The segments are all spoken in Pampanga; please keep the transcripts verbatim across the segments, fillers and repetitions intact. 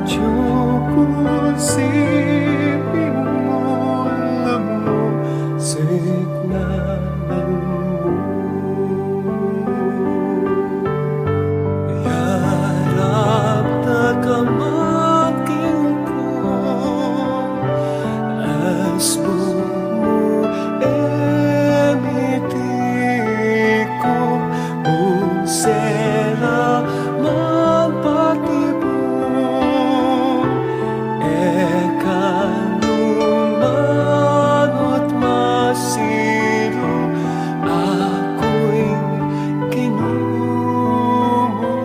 Cuku siping mu, lamu siknanan mu. Yarap na ka maging ku, asbu mu e mitiku, ung sera man patibu, e ka nu manut masiru, aku ing Ginu mu.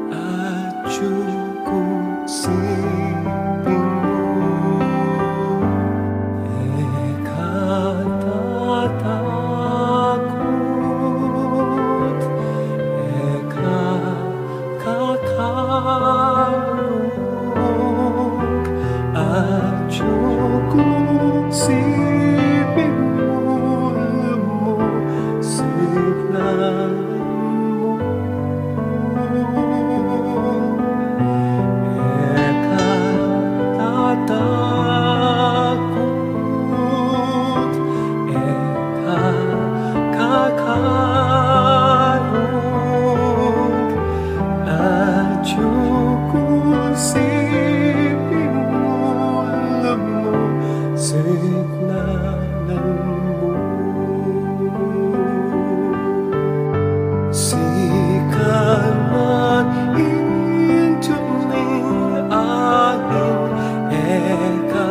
Atiu ku siping mu, e ka tatakut, e ka kakalung. Atiu ku siping mu, lamu siknanan mu. E ka tatakut, e ka kakalung. Atiu ku siping mu, lamu siknanan mu. Sikanan ing duming ain, e ka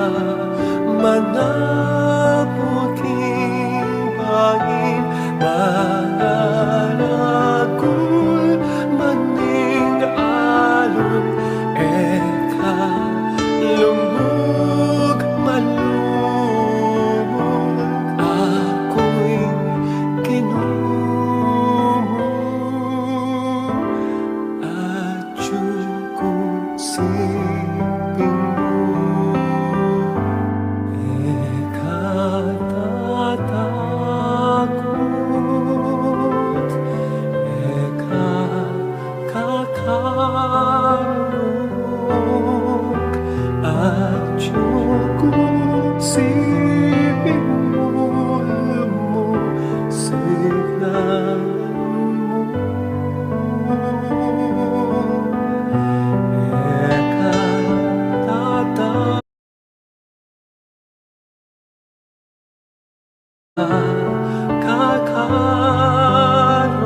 manaput king bain, maragul man ing alun, e ka lungug malumug, aku ing Ginu mu. Atiu ku siping mu, e ka tatakut, e ka kakalung. Atiu ku siping mu, lamu siknanan mu. E ka tatakut,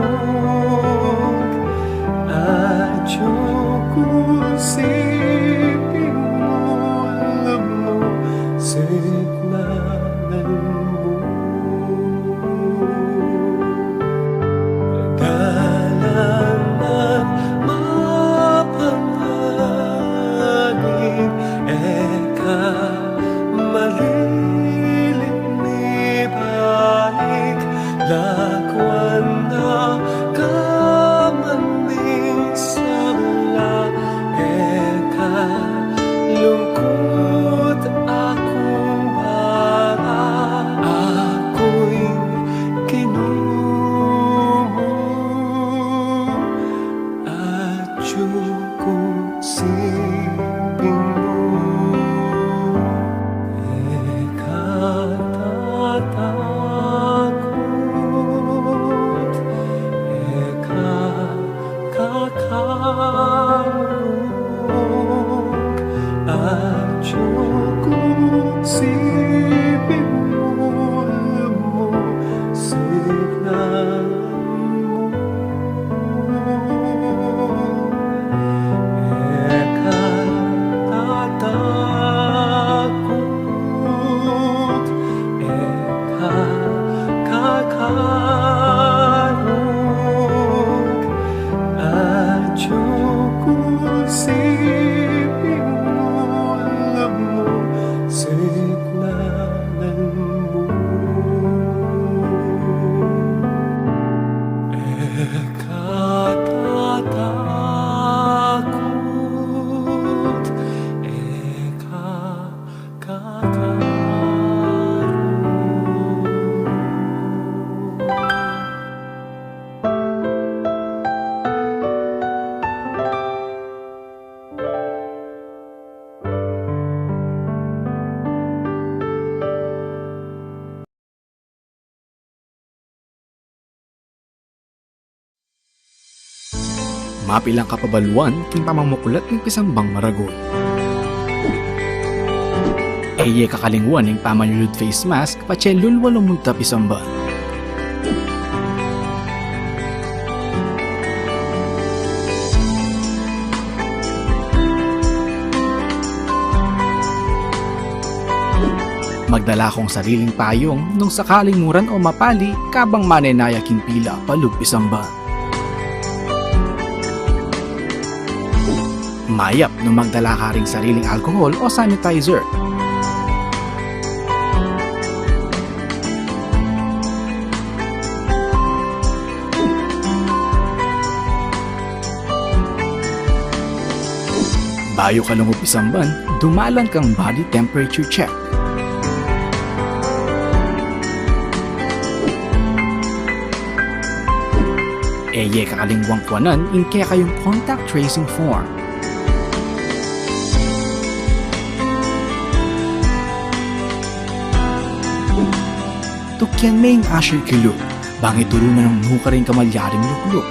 kakalung. Atiu ku siping mu, lamu siknanan mu. Dalan nang mapanganib, e ka malilit mibalik, lakwan na ka man ning sabla, e ka lungkut, aku ing bara, aku ing Ginu mu. Atiu ku siping mu, e ka tatakut, e ka kakalung. Atiu ku siping mu, lamu siknanan mu. E ka tatakut, e ka kakalung. Atiu ku siping mu, lamu siknanan Mapilan kapabaluan king pamamuklat ning pisambang maragul. E ye kakalingwan ing pamanyulud face mask patse lulwa lumunta pisamban. Magdala kong sariling payung nung sakaling muran o mapali kabang manenaya king pila palub pisamban. Mayap nung magdala ka ring sariling alcohol o sanitizer. Bayu ka lungub pisamban, dumalan kang body temperature check. E ye kakalingwang kuanan ing kekayung contact tracing form. Tukyan me ing usher kilub, bang ituru na nung nukarin ka malyaring lukluk.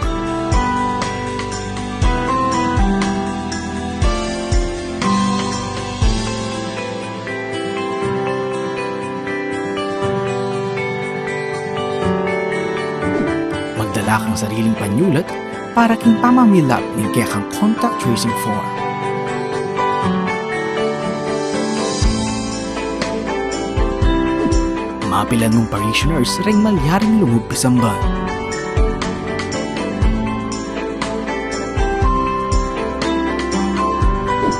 Magdala kang sariling panyulat para king pamamilap ning kekang contact tracing form. Mapilan mung parishioners ring malyaring lungub pisamban.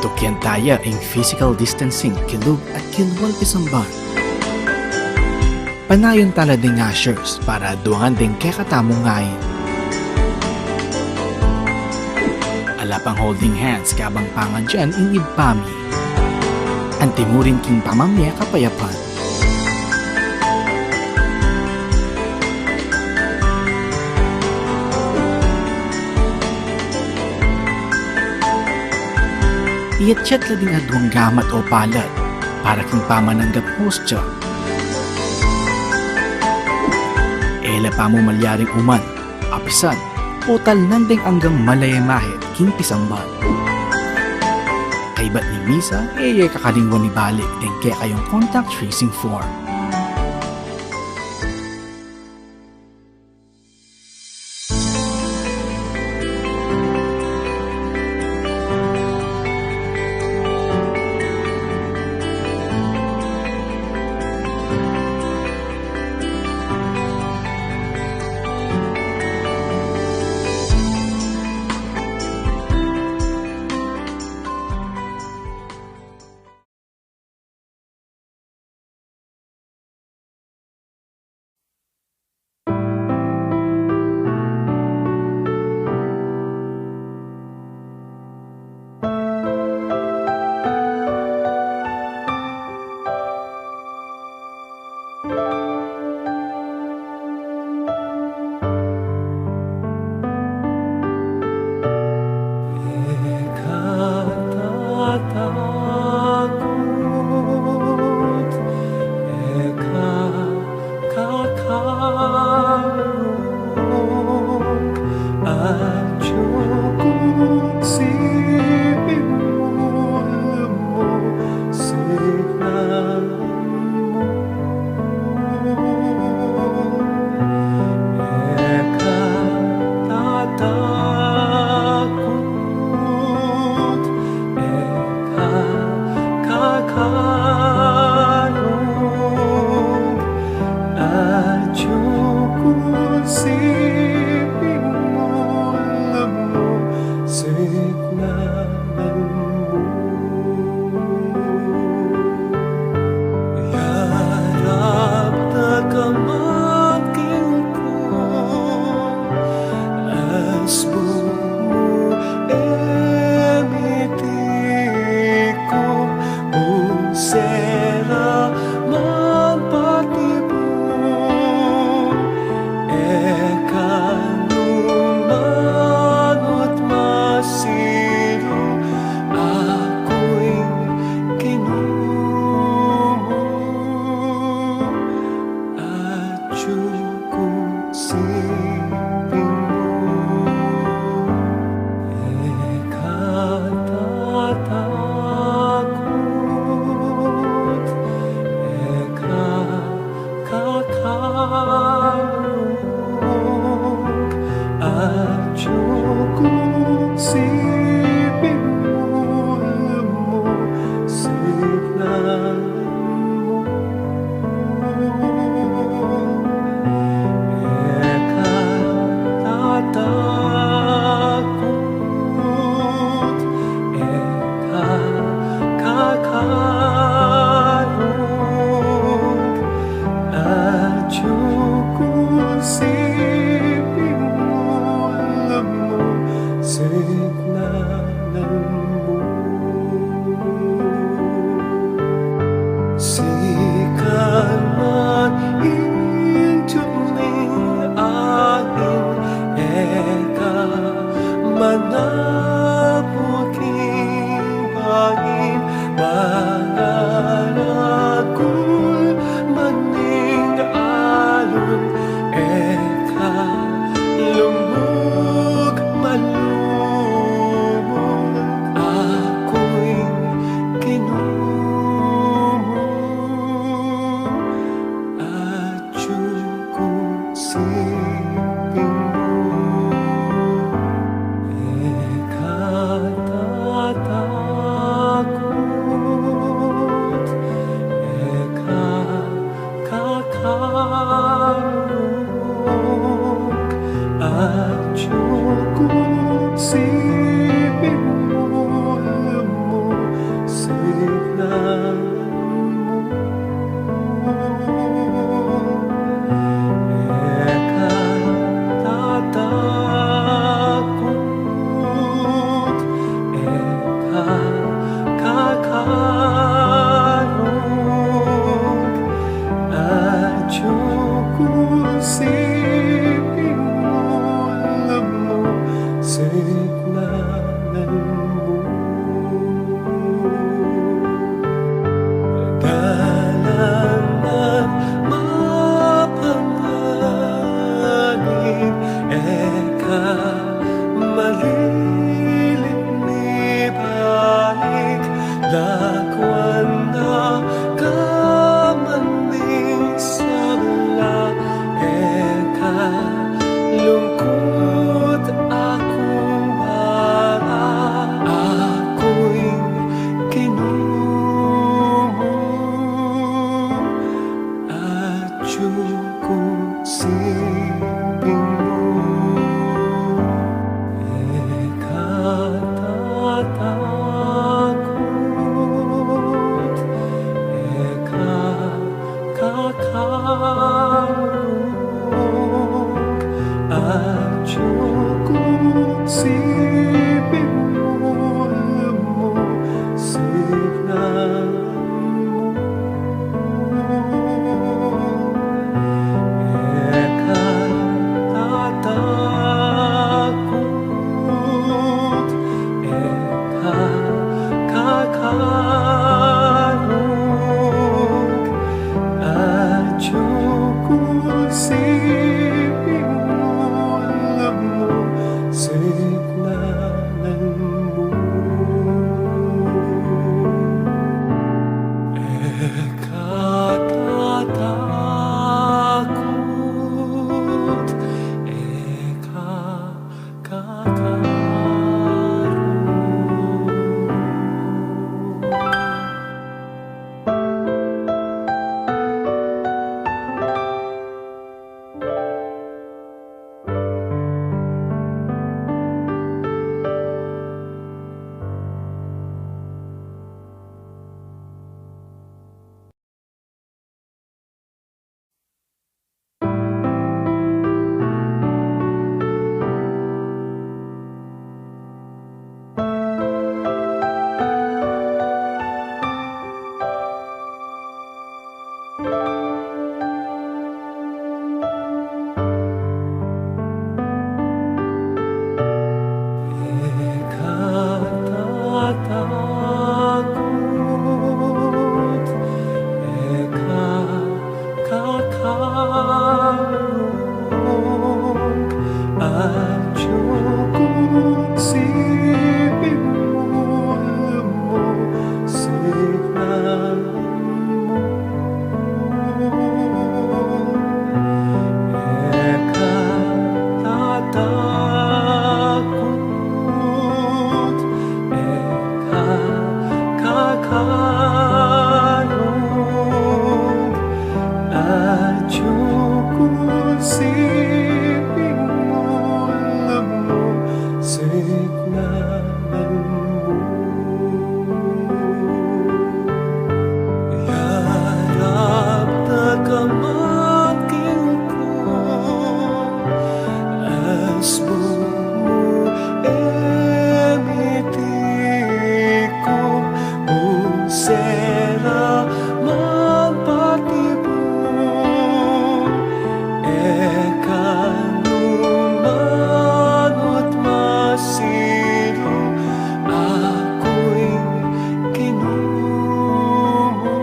Tukyan taya ing physical distancing kilub at kilwal pisamban. Panayan tala ding ushers para duangan ding kekatamung ngain. Ala pang holding hands kabang pangadyan ing ibpa mi. Anti mu rin king pamamie kapayapan. Iyatyat la ding aduang gamat o palad para king pamananggap hostya. E la pamu malyaring uman, apisan, o talnan deng anggang malayamahit king pisamban. Kaybat ning misa, e ye kakalingwan ibalik deng kekayung contact tracing form. Lakwan na ka man ning sabla, e ka lungkut, aku ing bala, aku ing Ginu mu, atyu ku king siping mu. E ka tatakut, e ka kakarung, atyu ku king siping mu, lumusignan mu. E ka tatakut, e ka kakarung, atyu ku king siping mu, lumusignan mu. E ka tatakut, e ka kakarung. E ka tatakut, e ka kakarung, atyu ku king siping mu, lumusignan mu. E ka tatakut, e ka kakarung, atyu ku king siping mu, lumusignan mu. Yarap na ka man king ku, asbung mu e mitiku, nung sera man patibu, e ka nu manut masiru, aku ing Ginu mu,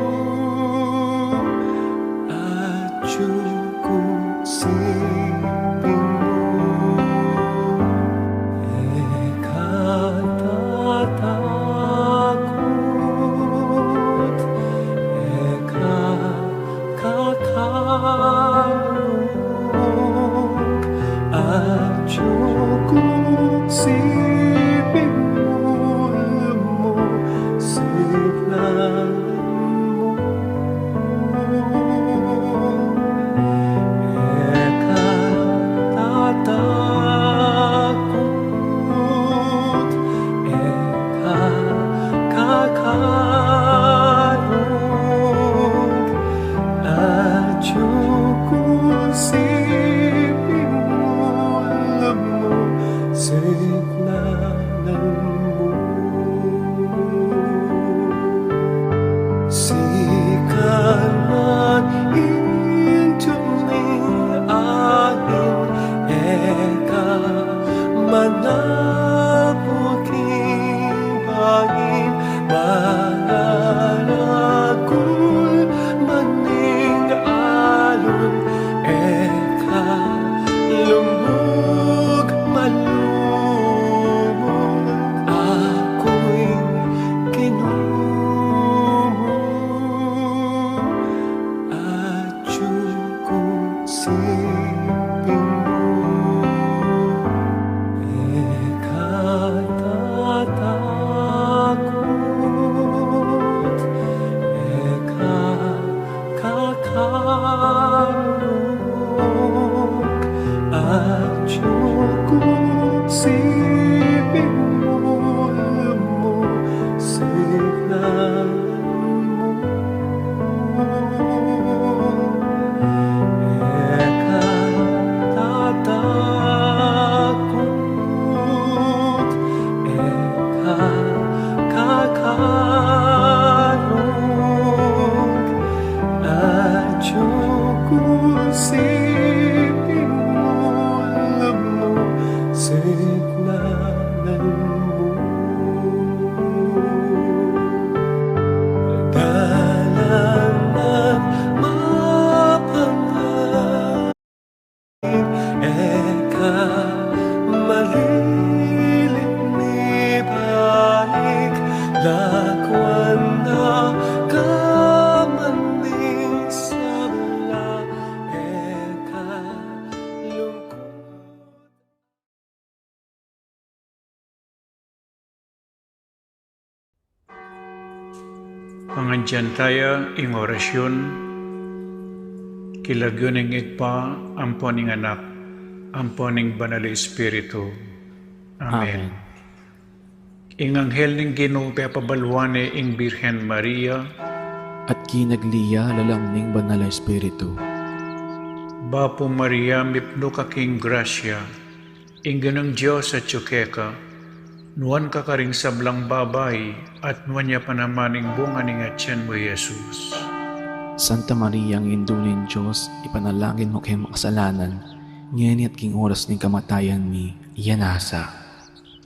atyu ku king siping mu. E ka tatakut, e ka kakarung, atyu ku king siping mu, lumusignan mu. E ka tatakut, e ka kakarung, atyu ku king siping mu, lumusignan mu. Sikan man ing duming ain, e ka manabuk king bain, mangaragul man ing alun, e ka lumug malumug, aku ing Ginu Pangadyan taya ing orasyun, king lagyu ning Ibpa, ampo ning Anak, ampo ning Banal a Espiritu. Amen. Amen. Ing anghel ning Ginu pepabaluan ne ing Birhen Maria. At kinagli ya lalam ning Banal a Espiritu. Bapu Maria, mipnu ka king grasya, ing Ginung Dios atyu keka, nuan ka karing sablang babai, at nuan ya pa naman ing bunga ning atyan mu, Jesus. Santa Maria, Indu ning Dios, ipanalangin mu keng makasalanan, ngeni at king oras ning kamatayan mi. Amen.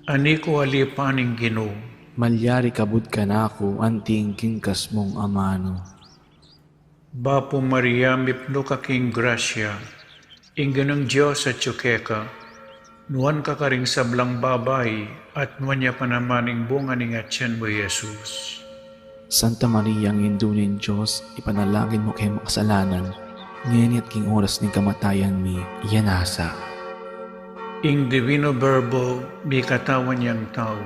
Ani ku alipan ing Ginu. Malyari kabud kanaku anting king kas mung amanu. Bapu Maria, mipnu ka king grasya, ing Ginung Dios atyu keka, nuan ka karing sablang babai, at nuan ya pa naman ing bunga ning atyan mu, Jesus. Santa Maria, Indu ning Dios, ipanalangin mu keng makasalanan, ngeni at king oras ning kamatayan mi. Amen. Ing Divino Verbo mikatawan yang tau.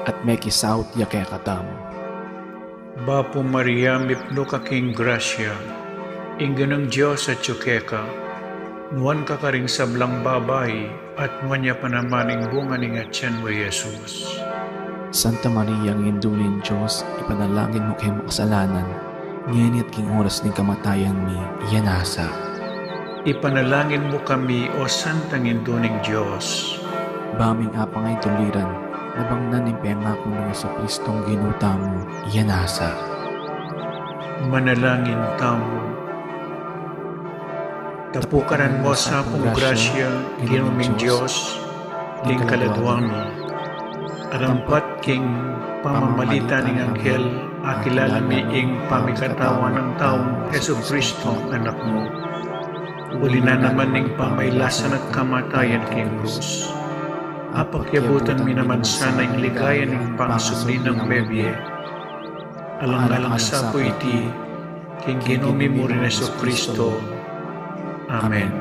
At mekisaut ya kekatamu. Bapu Maria, mipnu ka king grasya, ing Ginung Dios atyu keka, nuan ka karing sablang babai, at nuan ya pa naman ing bunga ning atyan mu, Jesus. Santa Maria, Indu ning Dios, ipanalangin mu keng makasalanan, ngeni at king oras ning kamatayan mi. Amen. Ipanalangin mu kami, O Santang Indu ning Dios. Ba ming apang ay tuliran, nabangnan ning pengaku nang Jesucristong Ginu tamu. Amen. Manalangin tamu. Tapukaran mu sa pung grasya, Ginu ming Dios, king kaladua mi. Arampat king pamamalit ning anghel, akilala mi ing pamikatawan nang taung Jesucristo, Anak mu. Uli na naman ning pamailasan at kamatayan king krus, apakyabutan mi naman sana ing ligaya ning pangasubli nang mebie. Alang-alang sa pu iti, king Ginu mi mu ring Jesucristo. Amen.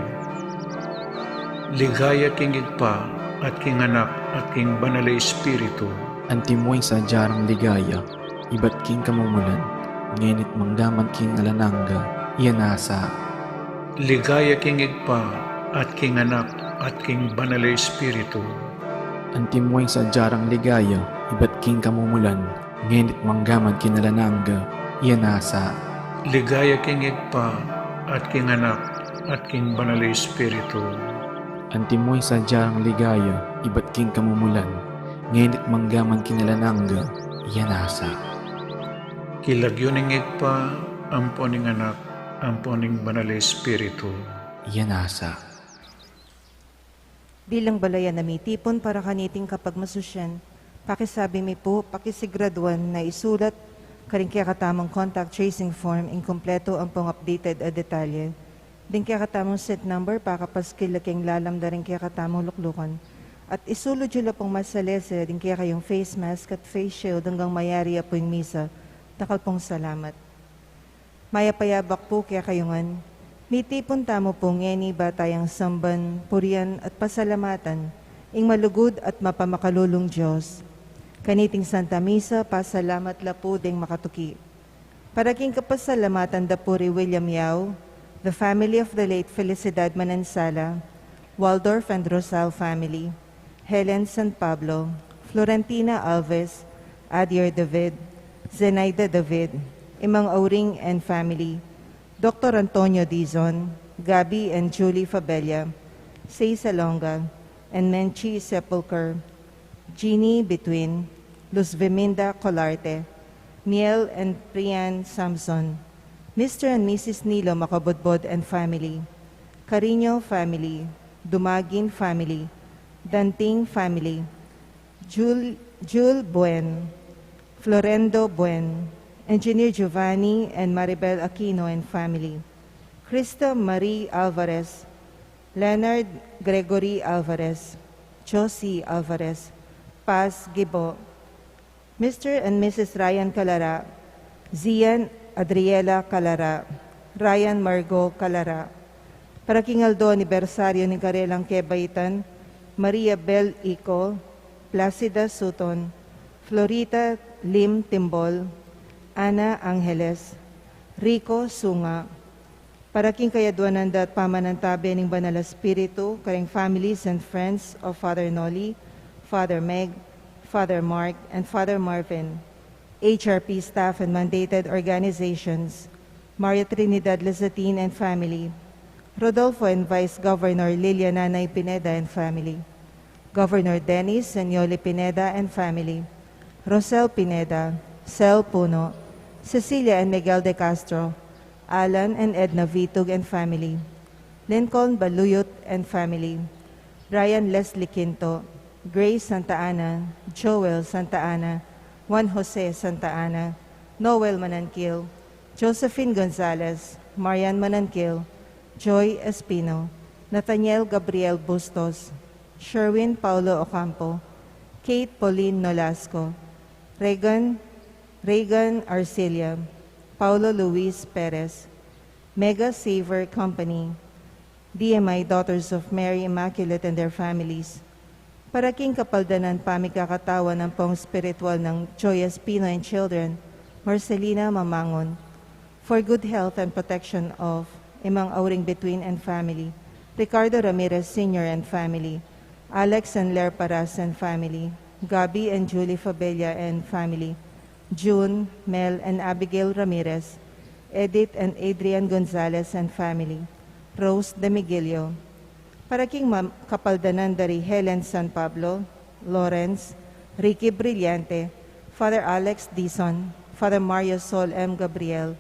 Ligaya king Ibpa, at king Anak, at king Banal a Espiritu. Antimo ing sadya rang ligaya, ibat king kamumulan, ngeni't manggaman king alang angga. Amen. Ligaya king Ibpa, at king Anak, at king Banal a Espiritu. Antimo ing sadya rang ligaya, ibat king kamumulan, ngeni't manggaman king alang angga. Amen. Ligaya king Ibpa, at king Anak, at king Banal a Espiritu. Antimo ing sadya rang ligaya, ibat king kamumulan, ngeni't manggaman king alang angga. Amen. King lagyu ning Ibpa, ampo ning Anak, ampo ning Banal a Espiritu. Amen. Bilang balayan a mitipun para kaniting kapagmasusyan, pakisabi mi pu, pakisigraduan na isulat karing kekatamung contact tracing form ing kumpletu ampong updated a detalye. Ding kekatamung seat number, pakapaskil la king lalam da ring kekatamung luklukan. At isulud yu la pung masalese ding kekayung face mask at face shield anggang mayari ya pu ing misa. Dakal pung salamat. Mayap a yabak pu kekayu ngan. Mitipun tamu pu ngeni ba tayang samban, purian, at pasalamatan ing malugud at mapamakalulung Dios. Kaniting Santa Misa, pasalamat la pu ding makatuki. Para king kapasalamatan da pu ri William Yao, the family of the late Felicidad Manansala, Waldorf and Rosal family, Helen San Pablo, Florentina Alves, Adier David, Zenaida David, Imang Auring and family, Doctor Antonio Dizon, Gabby and Julie Fabella, Say Salonga, and Menchi Sepulcher, Jeannie Between, Luz Viminda Colarte, Miel and Prian Samson, Mister and Missus Nilo Macabodbod and family, Carino family, Dumagin family, Danting family, Jul-, Jul Buen, Florendo Buen, Engineer Giovanni and Maribel Aquino and family, Krista Marie Alvarez, Leonard Gregory Alvarez, Josie Alvarez, Paz Gibo, Mister and Missus Ryan Calara, Zian Adriela Calara, Ryan Margo Calara. Para king aldo anibersaryo ning karelang kebaitan, Maria Bel Ico, Placida Sutton, Florita Lim Timbol, Ana Angeles, Rico Sunga, para king kayadwanan da at pamanantabe ning Banal a Espiritu, karing families and friends of Father Noli, Father Meg, Father Mark, and Father Marvin, H R P staff and mandated organizations, Maria Trinidad Lazatin and family, Rodolfo and Vice Governor Liliana Nay Pineda and family, Governor Dennis and Yoli Pineda and family, Rosel Pineda, Sel Puno, Cecilia and Miguel de Castro, Alan and Edna Vitug and family, Lincoln Baluyot and family, Brian Leslie Quinto, Grace Santa Ana, Joel Santa Ana, Juan Jose Santa Ana, Noel Mananquil, Josephine Gonzalez, Marian Mananquil, Joy Espino, Nathaniel Gabriel Bustos, Sherwin Paulo Ocampo, Kate Pauline Nolasco, Regan, Regan Arcilia, Paulo Luis Perez, Mega Saver Company, D M I Daughters of Mary Immaculate and their families. Para king kapaldanan pamikakatawan ampong spiritual nang Joy Espino and children, Marcelina Mamangon. For good health and protection of Imang Auring Between and family, Ricardo Ramirez Senior and family, Alex and Ler Paras and family, Gabby and Julie Fabella and family, June, Mel and Abigail Ramirez, Edith and Adrian Gonzalez and family, Rose Demigilio. Para king mam-, kapaldanan da ri Helen San Pablo, Lawrence, Ricky Brillante, Father Alex Dizon, Father Mario Sol M. Gabriel,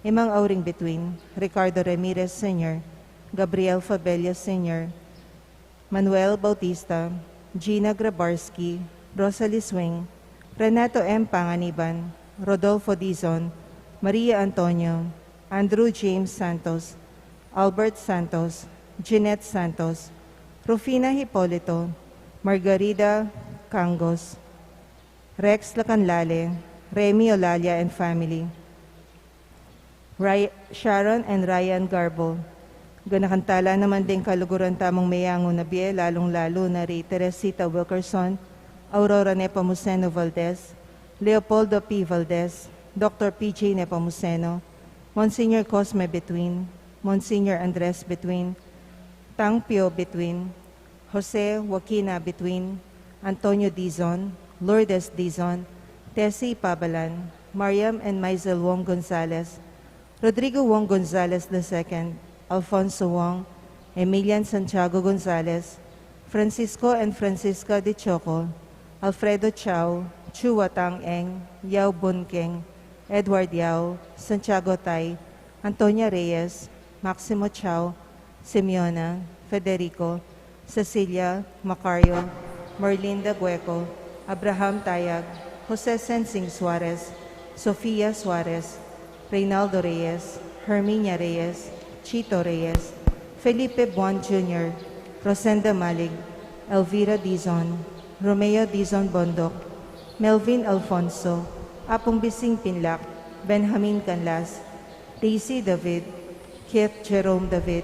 Imang Auring Between, Ricardo Ramirez Senior, Gabriel Fabella Senior, Manuel Bautista, Gina Grabarski, Rosalie Swing, Renato M. Panganiban, Rodolfo Dizon, Maria Antonio, Andrew James Santos, Albert Santos, Jeanette Santos, Rufina Hipolito, Margarida Cangos, Rex Lacanlale, Remy Olalia and family, Ry-, Sharon and Ryan Garbo. Ganakan tala naman ding kaluguran tamung meyangu na bie, lalung-lalu na ri Teresita Wilkerson, Aurora Nepomuceno Valdez, Leopoldo P. Valdez, Doctor P J Nepomuceno, Monsignor Cosme Between, Monsignor Andres Between, Tang Pio Between, Jose Joaquina Between, Antonio Dizon, Lourdes Dizon, Tessie Pabalan, Mariam and Maisel Wong Gonzalez, Rodrigo Wong Gonzalez the second, Alfonso Wong, Emilian Santiago Gonzalez, Francisco and Francisca de Choco, Alfredo Chao, Chua Tang Eng, Yao Bun Keng, Edward Yao, Santiago Tai, Antonia Reyes, Maximo Chao, Simeona, Federico, Cecilia, Macario, Merlinda Gueco, Abraham Tayag, Jose Sensing Suarez, Sofia Suarez, Reynaldo Reyes, Herminia Reyes, Chito Reyes, Felipe Buan Junior, Rosenda Malig, Elvira Dizon, Romeo Dizon Bondoc, Melvin Alfonso, Apung Bising Pinlac, Benjamin Canlas, Daisy David, Keith Jerome David,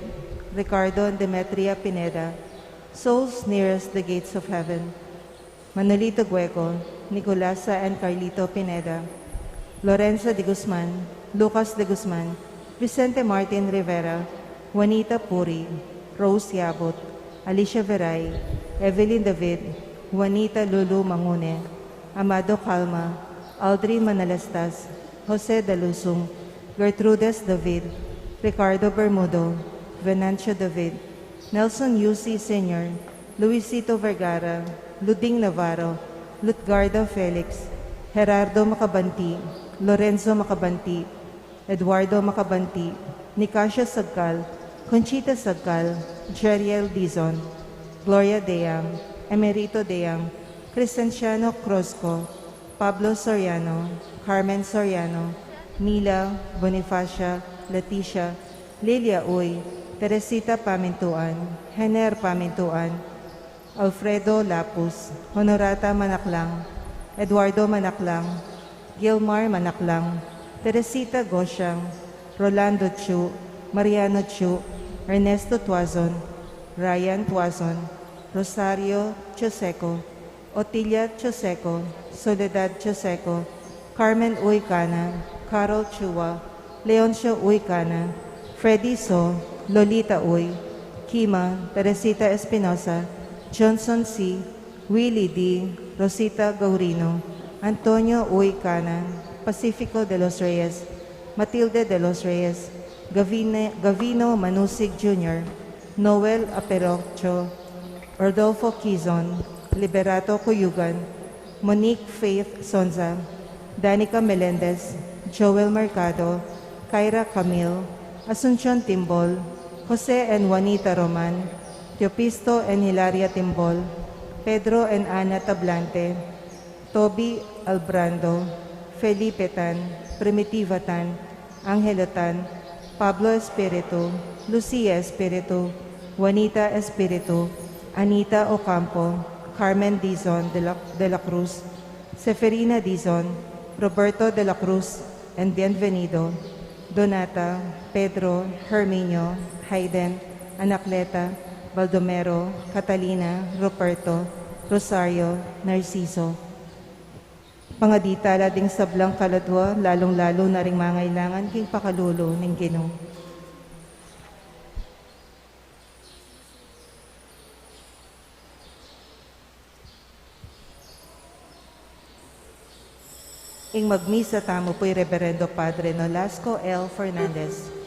Ricardo and Demetria Pineda, souls nearest the gates of heaven, Manolito Gueco, Nicolasa and Carlito Pineda, Lorenza de Guzman, Lucas de Guzman, Vicente Martin Rivera, Juanita Puri, Rose Yabut, Alicia Veray, Evelyn David, Juanita Lulu Mangune, Amado Calma, Aldrin Manalastas, Jose Dalusung, Gertrudes David, Ricardo Bermudo, Venancio David, Nelson Yusi Senior, Luisito Vergara, Luding Navarro, Lutgarda Felix, Gerardo Macabanti, Lorenzo Macabanti, Eduardo Macabanti, Nicasia Sagcal, Conchita Sagcal, Jeriel Dizon, Gloria Deang, Emerito Deang, Crescenciano Crozco, Pablo Soriano, Carmen Soriano, Mila, Bonifacia, Leticia, Lilia Uy, Teresita Pamintuan, Hener Pamintuan, Alfredo Lapus, Honorata Manaklang, Eduardo Manaklang, Gilmar Manaklang, Teresita Gosiang, Rolando Chu, Mariano Chu, Ernesto Tuazon, Ryan Tuazon, Rosario Choseco, Otilia Choseco, Soledad Choseco, Carmen Uy Cana, Carol Chua, Leoncio Uy Cana, Freddy So, Lolita Uy, Kima, Teresita Espinosa, Johnson C, Willie D, Rosita Gaurino, Antonio Uy Cana, Pacifico de los Reyes, Matilde de los Reyes, Gavine-, Gavino Manusig Junior, Noel Aperocho, Rodolfo Quizon, Liberato Cuyugan, Monique Faith Sonza, Danica Melendez, Joel Mercado, Kyra Camille, Asuncion Timbol, Jose and Juanita Roman, Teopisto and Hilaria Timbol, Pedro and Ana Tablante, Toby Albrando, Felipe Tan, Primitiva Tan, Angelo Tan, Pablo Espiritu, Lucia Espiritu, Juanita Espiritu, Anita Ocampo, Carmen Dizon de la, de la Cruz, Seferina Dizon, Roberto de la Cruz, and Bienvenido, Donata, Pedro, Herminio, Hayden, Anacleta, Baldomero, Catalina, Ruperto, Rosario, Narciso. Pangaditala ding sablang kaladua, lalung-lalu na ring mangailangan king pakalulu ning Ginu. Ing magmisa tamu pu i Reverendo Padre Nolasco L Fernandez.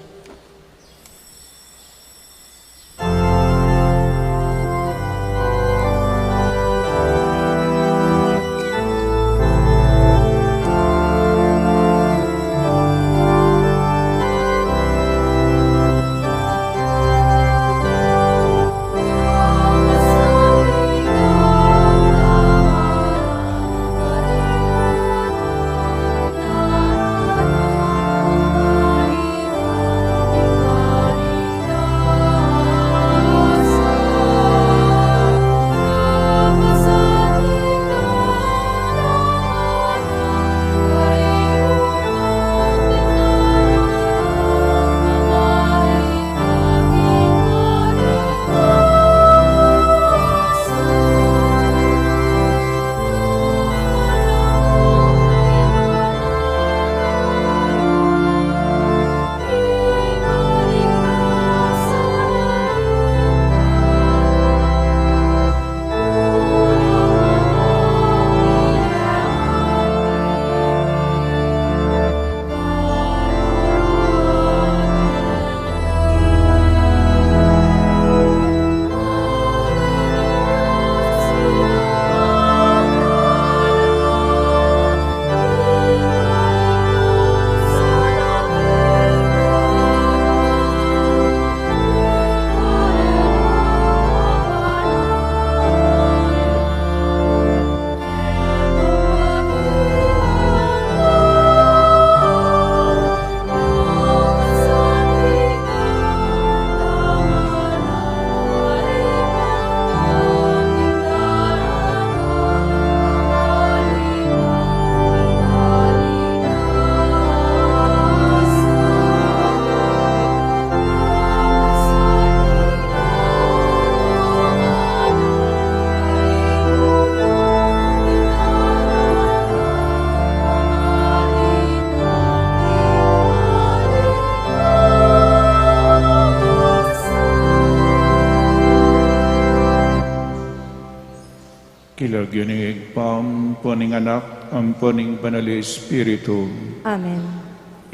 King lagyu ning Ibpa, ampo ning Anak, ampo ning Banal a Espiritu. Amen.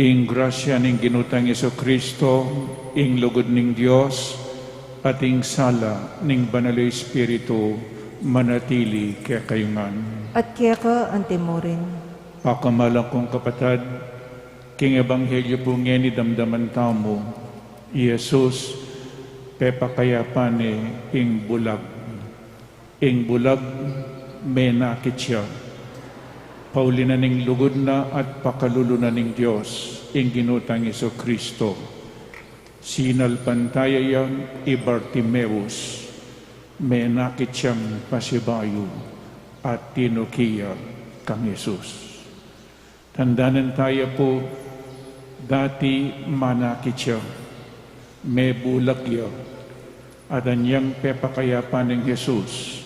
Ing grasya ning Ginu tang Jesucristo, ing lugud ning Dios, at ing sala ning Banal a Espiritu, manatili kekayu ngan. At keka antimurin. Pakamalan kung kapatad, king ebanghelyo pu ngeni damdaman tamu, i Jesus, pepakayapan ne ing bulag. Ing bulag menakit ya. Pauli na ning lugud na at pakalulu na ning Dios, ing Ginu tang Jesucristo. Sinalpantaya ya i Bartimeus, menakit yang pasibayu, at tinuki ya kang Jesus. Tandanan taya pu, dati manakit ya, mebulag ya, at anyang pepakayapan neng Jesus,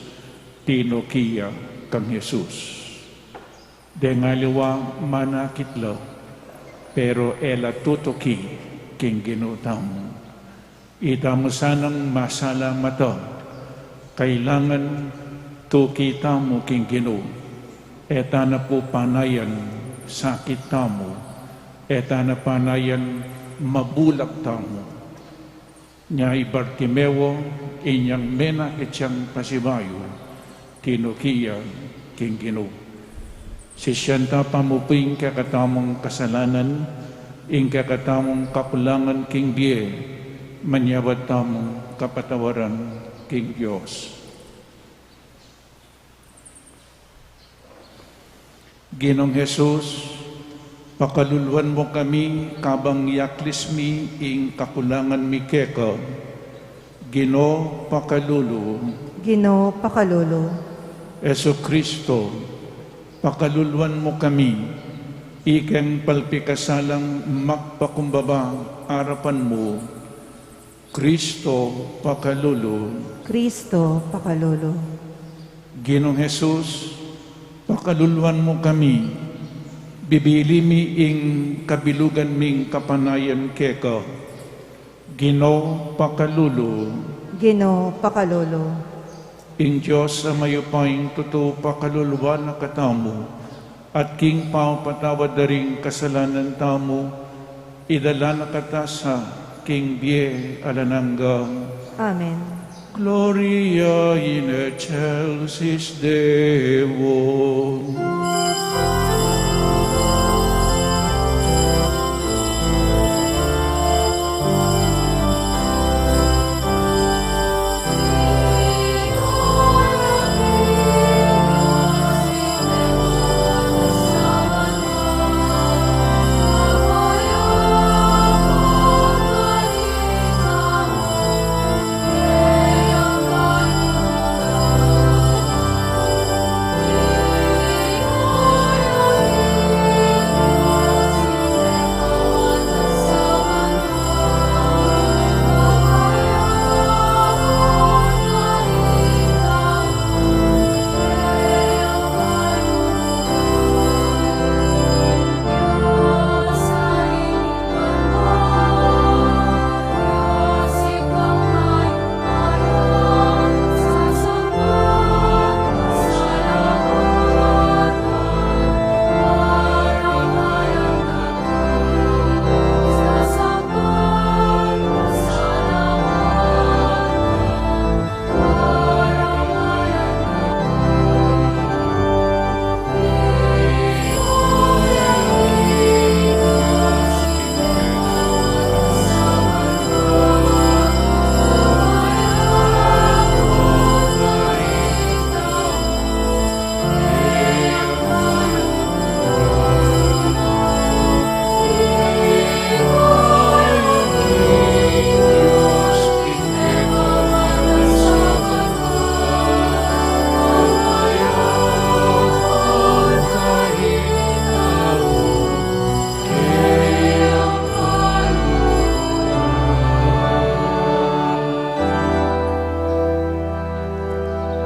tinuki ya kang Jesus. Deng aliwa manakit la, pero e la tutuki king Ginu tamu. Itamu sanang masalamat a, kailangan tuki tamu king Ginu. E ta na pu panayan sakit tamu, e ta na panayan mabulak tamu. Nya i Bartimeo, inyang menakit yang pasibayu, tinuki ya king Ginu. Sisian ta pa mu pu ing kekatamung kasalanan, ing kekatamung kakulangan king bie, manyawad tamung kapatawaran king Dios. Ginung Jesus, pakaluluan mu kami kabang yaklis mi ing kakulangan mi keka. Ginu, pakalulu. Ginu, pakalulu. Jesucristo, pakaluluan mu kami, ikeng palpikasalang magpakumbaba arapan mu. Cristo, pakalulu. Cristo, pakalulu. Ginung Jesus, pakaluluan mu kami, bibili mi ing kabilugan ming kapanayan keka. Ginu, pakalulu. Ginu, pakalulu. Ing Dios a mayupayang tutu pakaluluan na katamu, at king pamapatawad da ring kasalanan tamu, idala na kata sa king bie alang angga. Amen. Gloria in excelsis Deo.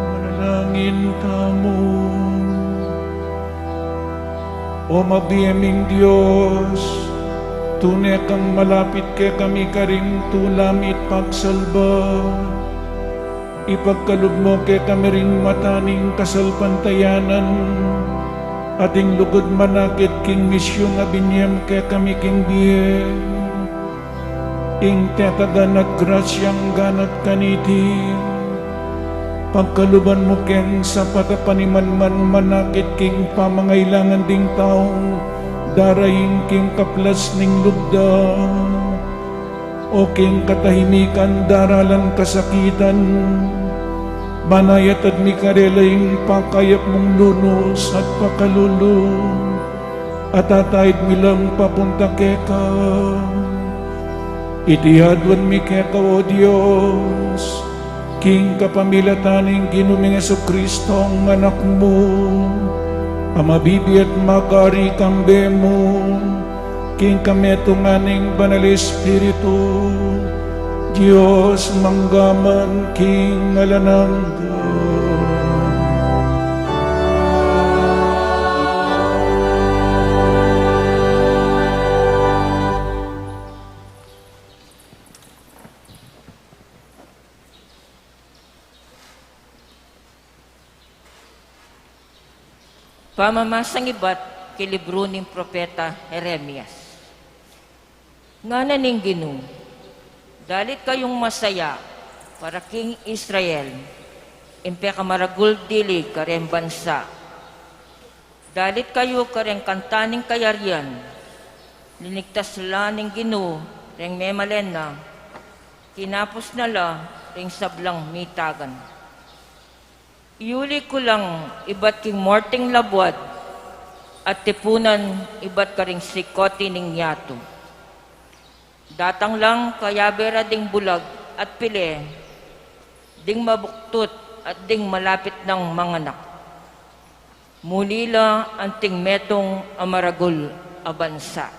Manalangin tamu. O mabie ming Dios, tune kang malapit kekami karing tula mi at pagsalba. Ipagkalub mu kekami ring mata ning kasalpantayanan, at ing lugud manakit king misyun a binie mu kekami king bie. Ing tetagan at grasyang ganat kaniti, pagkaluban mu keng sapat a panimanman manakit king pamangailangan ding taung daraing king kaplas ning lugda. O king katahimikan daralan kasakitan, manayatad mi karela ing pakayap mung lunus at pakalulu, at ataid mi lang papunta keka. Iti aduan mi keka, O Dios, king kapamilatan ning Ginu ming Jesucristo, ing Anak mu, a mabibie at magari kambe mu, king kametungan ning Banal Espiritu, Dios mangga man king alang angga. Pamamasang ibat king libru ning propeta Jeremias. Ngana ning Ginu, dalit kayung masaya para king Israel, ing pekamaragul dili kareng bansa. Dalit kayu kareng kanta ning kayarian, linigtas la ning Ginu reng memalen na, kinapus na la reng sablang mitagan. Iuli ku lang ibat king morting labuad at tipunan ibat karing sikoti ning yatu. Datang lang kayabe ra ding bulag at pile, ding mabuktut at ding malapit nang manganak. Muli la anting metung a maragul a bansa.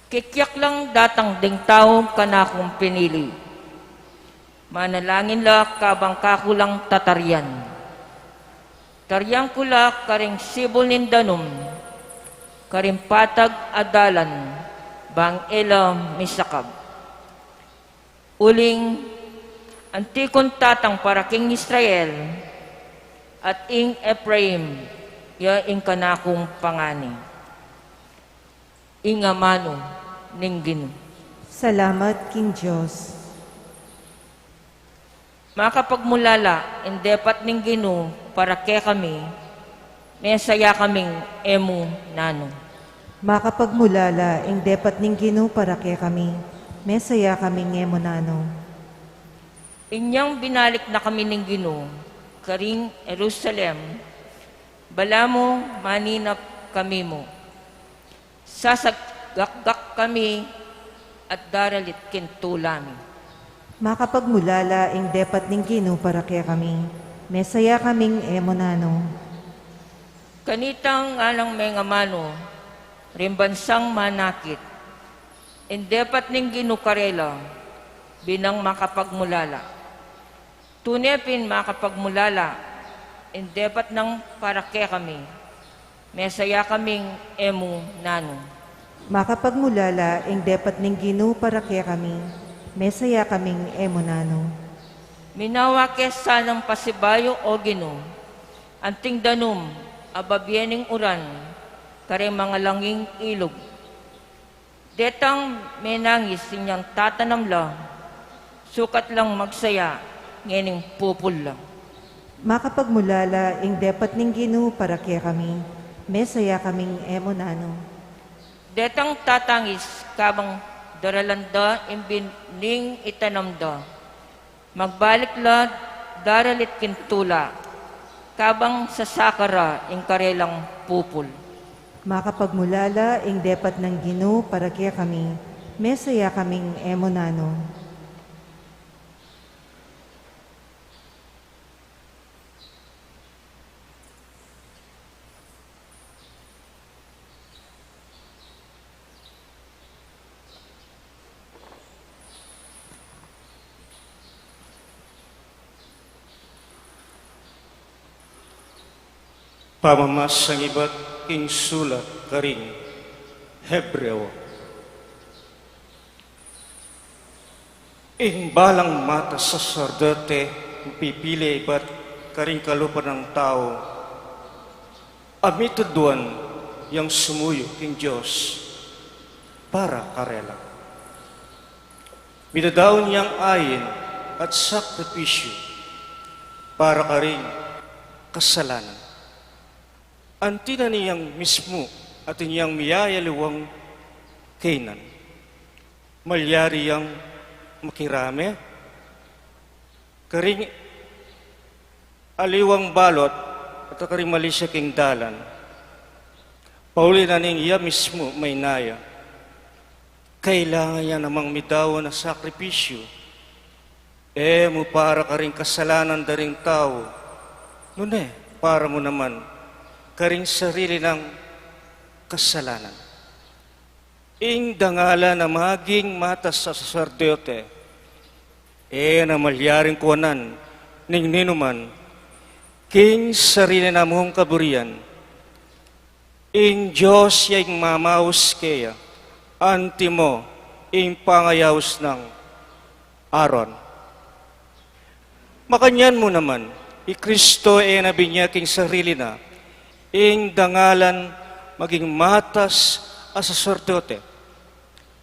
Kikyak lang datang ding taung kanakung pinili. Manalangin la kabang kaku lang tatarian. Tarian ku la karing sibul ning danum, karing patag a dalan, bang e la misakab. Uling anti kung tatang para king Israel, at ing Ephraim, ya ing kanakung pangani. Ing amanu ning Ginu. Salamat king Dios. Makapagmulala ing depat ning Ginu para kekami, mesaya kaming e mu nanu. Makapagmulala ing depat ning Ginu para kekami, mesaya kaming e mu nanu. Inyang binalik na kami ning Ginu karing Jerusalem, balamu maninap kami mu. Sasagakgak kami at daralit king tula mi. Makapagmulala ing depat ning Ginu para kekami, mesaya kaming e mu nanu. Kanita ngan lang mengamanu ring bansang manakit, ing depat ning Ginu karela, binang makapagmulala. Tune pin makapagmulala ing depat nang para kekami, mesaya kaming e mu nanu. Makapagmulala ing depat ning Ginu para kekami, mesaya kaming e mu nanu. Minawa ke sanang pasibayu, O Ginu, anting danum a babie ning uran kareng mangalanging ilug. Detang menangis inyang tatanam la, sukat lang magsaya ngening pupul la. Makapagmulala ing depat ning Ginu para kekami, mesaya kaming e mu nanu. Detang tatangis kabang daralan da ing bining itanam da, magbalik la daralit king tula, kabang sasaka ra ing karelang pupul. Makapagmulala ing depat nang Ginu para kekami, mesaya kaming e mu nanu. Pamamasang ibat king sulat karing Hebreo. Ing balang mata saserdote pipili ibat karing kalupa nang tau a mituduan yang sumuyu king Dios para karela. Midadaun yang ain at sakripisyu para karing kasalanan. Anti na niyang mismu at inyang miyayaliwang kaynan. Malyari yang makirame karing aliwang balut at karing malisia king dalan. Pauli na ning iya mismu maynaya, kailangan ya namang midaun a sakripisyu, e mu para karing kasalanan da ring tau, nune para mu naman karing sarili nang kasalanan. Ing dangalan a maging matas a saserdote, e na malyaring kuanan ning ninuman king sarili na mung kaburian. Ing Dios ya ing mamaus keya, antimo ing pangayaus nang Aaron. Makanyan mu naman, i Kristo e na binie king sarili na, Ing dangalan maging matas a saserdote.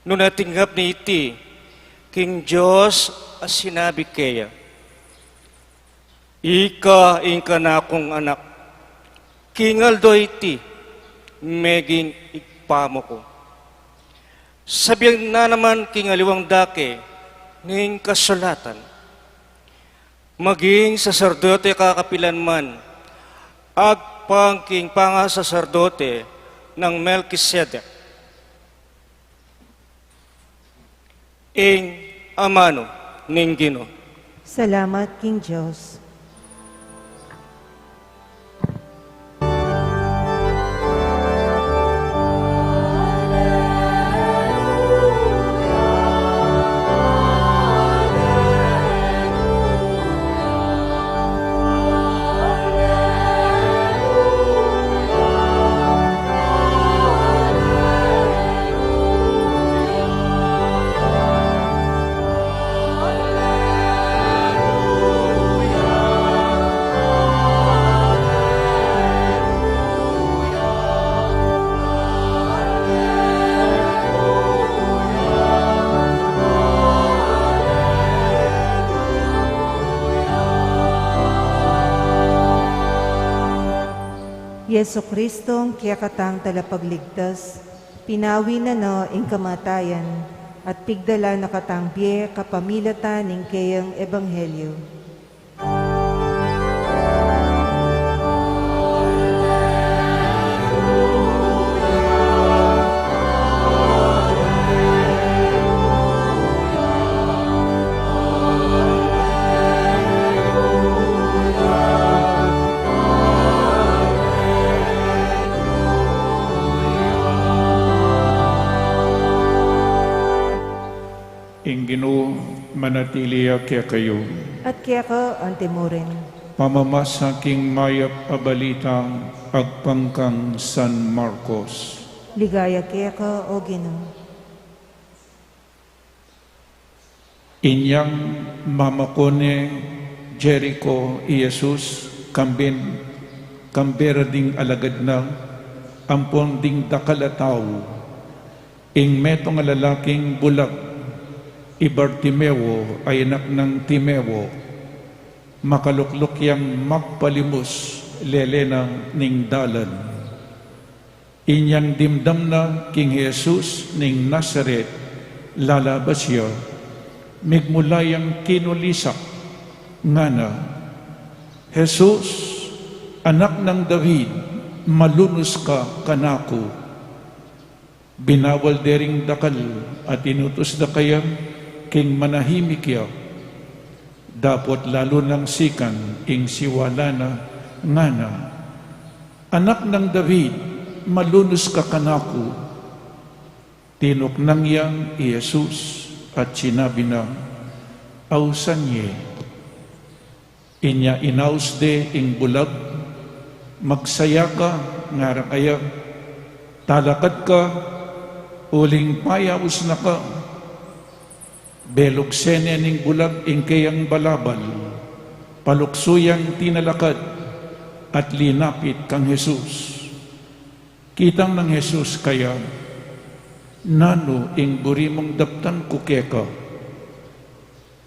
Nune tinggap na iti king Dios a sinabi keya, "Ika ing kanakung anak, king aldo iti meging Ibpa mu ku." Sabian na naman king aliwang dake ning kasulatan, "Maging saserdote ka kapilan man, agpang king pangasaserdote nang Melkisedek." Ing amanu ning Ginu. Salamat king Dios. Jesucristo, ing kekatang Talapagligtas, pinawi na no ing kamatayan at pigdala na katang bie kapamilatan ning keyang ebanghelyo. Ing Ginu manatili ya kekayu. At keka antimurin. Pamamasa king mayap a balita agpang kang San Marcos. Ligaya keka, O Ginu. Inyang mamakone Jerico i Jesus, kambin, kambe ra ding alagad na, ampon ding dakal a tau. Ing metung a lalaking bulag, i Bartimeo a anak nang Timeo, makalukluk yang magpalimus lele na ning dalan. Inyang dimdam na king Jesus ning Nazaret, lalabas ya, migmula yang kinulisak, ngana, "Jesus, anak nang David, malunus ka kanaku." Binawal de ring dakal at inutus da kaya king manahimik ya. Dapot lalu nang sikan ing siwala na, ngana, "Anak nang David, malunus ka kanaku." Tinuknang ya i Jesus at sinabi na, "Ausan ye." Inya inaus de ing bulag, "Magsaya ka," ngara kaya, "talakad ka, uling payaus na ka." Belukse ne ning bulag ing keyang balabal, paluksu yang tinalakad, at linapit kang Jesus. Kitang nang Jesus kaya, "Nanu ing buri mung daptan ku keka?"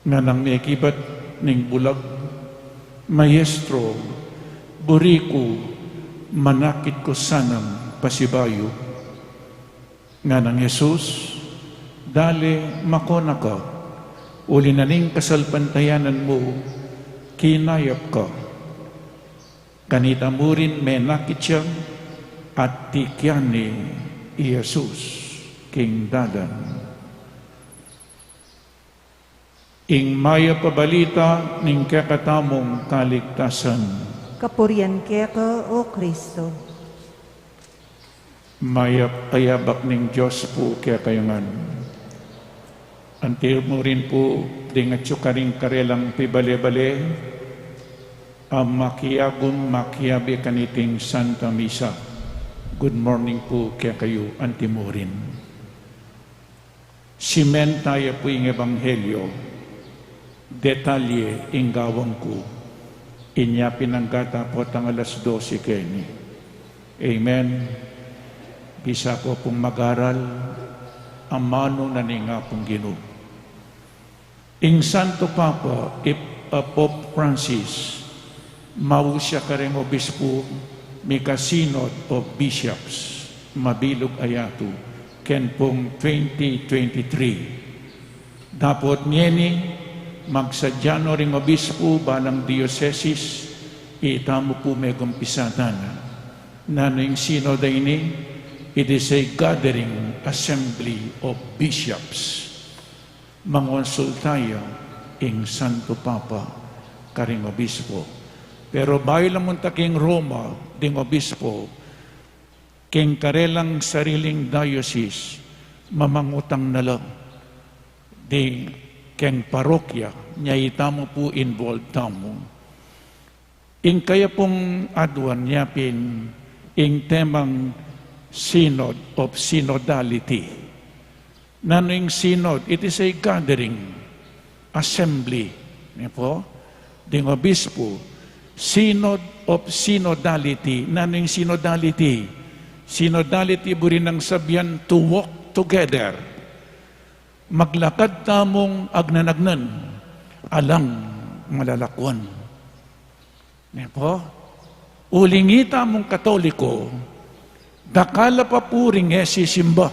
Nganang mekibat ning bulag, "Maestro, buri ku, manakit ku sanang pasibayu." Nganang Jesus, "Dale, makona ka, uli na ning kasalpantayanan mu, kinayap ka." Kanita murin menakit ya, at tikyan ne i Jesus king dalan. Ing mayap a balita ning kekatamung kaligtasan. Kapurian keka, O Kristo. Mayap a yabak ning Dios pu kekayu ngan. Antimurin pu, ding atyu karing karelang pibale-bale, a makiagum makiabe kaniting Santa Misa. Good morning pu kekayu, antimurin. Simen taya pu ing ebanghelyo, detalye ing gawang ku, inya pinangga ta potang alas dose keni. Amen. Bisa ko pung mag-aral, amanu na ning Apung Ginu. Ing Santo Papa, ip-, a, Pope Francis, mausya karing obispu, mika Synod of Bishops, mabilug a yatu, ken pung twenty twenty-three. Dapot ngeni, magsadya no ring obispu balang diosesis, itamu pu megumpisa tana. Nanu ing Synod a ini? It is a gathering assembly of bishops. Mangonsulta ya ing Santo Papa karing obispo. Pero bayu la munta king Roma ding obispo, king karelang sariling diocese, mamangutang na la. Di king parokya, nya itamu pu involved tamu. Ing kaya pung aduan nya pin ing temang Synod of Synodality. Nanu ing Synod? It is a gathering, assembly, ne po, ding obispo. Synod of Synodality. Nanu ing Synodality? Synodality, buri nang sabian to walk together. Maglakad tamung agnan-agnan, alang malalakuan. Ne po? Uling itamung Katoliko, dakal a pa pu ring e sisimba.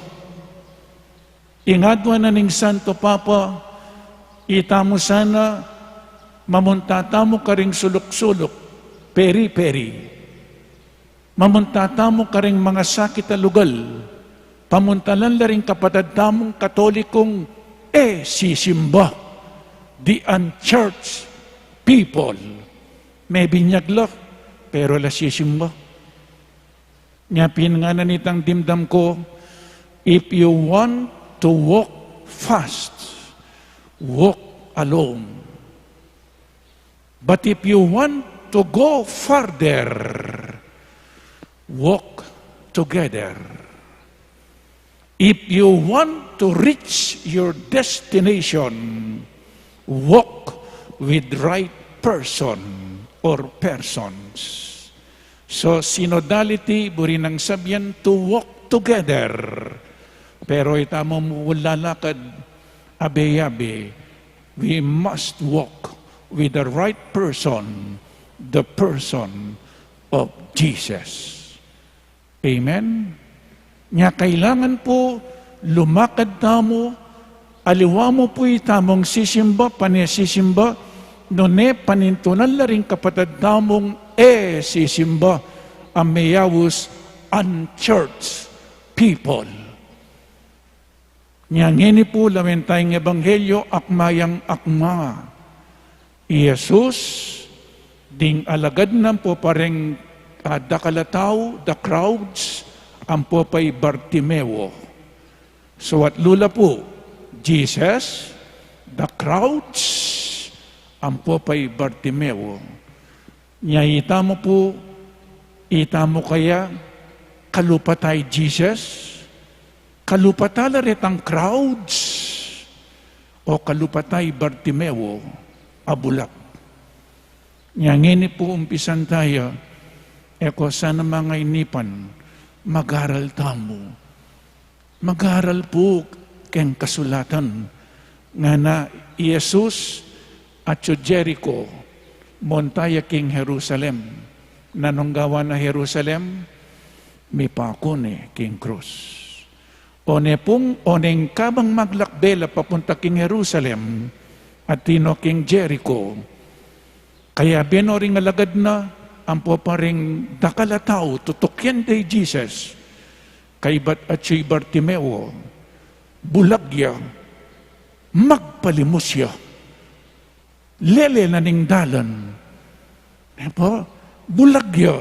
Ing aduan na ning Santo Papa, itamu sana mamunta tamu karing suluk-suluk, peri-peri. Mamunta tamu karing mangasakit a lugal, pamuntalan la ring kapatad tamung Katolikong e sisimba, the unchurched people. Mebinyag la, pero la sisimba. Nya pin ngana nitang dimdam ko, if you want to walk fast, walk alone. But if you want to go further, walk together. If you want to reach your destination, walk with right person or persons. So, synodality, buri nang sabian to walk together. Pero itamu mu lalakad abe-abe, we must walk with the right person, the person of Jesus. Amen? Nya kailangan pu lumakad tamu, aliwa mu pu itamung sisimba, pane sisimba, nune panintunan la ring kapatad tamung e sisimba, a meyaus unchurched people. Nya ngeni pu lawen taya ing ebanghelyo, akma yang akma. I Jesus, ding alagad na ampo pa ring, ah, dakal a tau, the crowds, ampo pa i Bartimeo. So, atlu la pu, Jesus, the crowds, ampo pa i Bartimeo. Nya itamu pu, itamu kaya kalupa ta i Jesus, kalupa ta la retang crowds, o kalupa ta i Bartimeo a bulag? Nya ngeni pu umpisan taya, e ko sana mangainipan, mag-aral tamu. Mag-aral pu keng kasulatan. Ngana i Jesus, atyu Jericho, munta ya king Jerusalem. Nanung gawa na Jerusalem? Mipaku ne king krus. One pung, oneng kabang maglakbe la papunta king Jerusalem, atiu no king Jericho. Kayabe no ring alagad na, ampo pa ring dakal a tau, tutukian de i Jesus. Kaybat atyu i Bartimeo, bulag ya, magpalimus ya, lele na ning dalan. E po, bulag ya,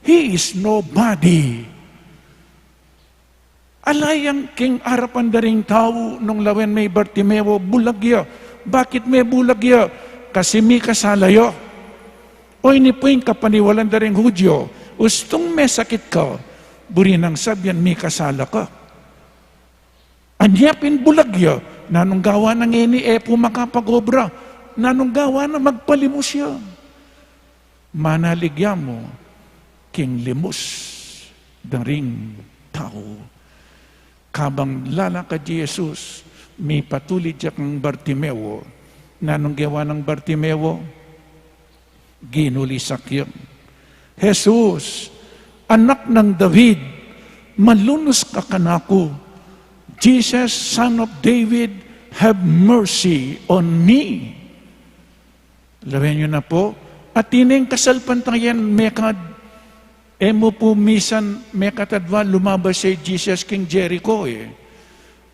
he is nobody. Ala yang king arapan da ring tau nung lawen me i Bartimeo, bulag ya. Bakit me bulag ya? Kasi mikasala ya. O ini pu ing kapaniwalan da ring Hudyo, ustung me sakit ka, buri nang sabian mikasala ka. Anya pin bulag ya, nanung gawa na ngeni e pu makapag-obra, nanung gawa na magpalimus ya. Manalig ya mu, king limus da ring tau. Kabang lalakad i Jesus, mipatulid ya kang Bartimeo. Nanung gewa nang Bartimeo? Ginulisak ya, "Jesus, Anak nang David, malunus ka kanaku. Jesus, Son of David, have mercy on me." Lawen yu na pu, atin ing kasalpantayan mekad. E mu pu misan mekatadwa lumabas ya i Jesus king Jericho, e.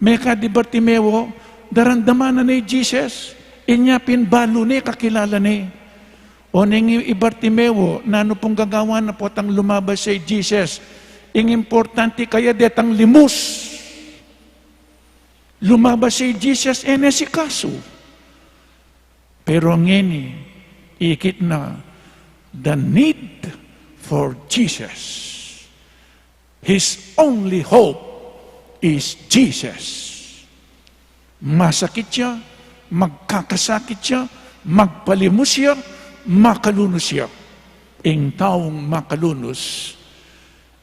Mekad i Bartimeo, daramdaman na ne i Jesus, inya pin balu ne, kakilala ne. Oneng i Bartimeo, nanu pung gagawan na potang lumabas ya i Jesus? Ing importante kaya detang limus. Lumabas ya i Jesus, e ne asikasu. Pero ngeni, ikit na, the need for Jesus. His only hope is Jesus. Masakit ya, magkakasakit ya, magpalimus ya, makalunus ya. Ing taung makalunus,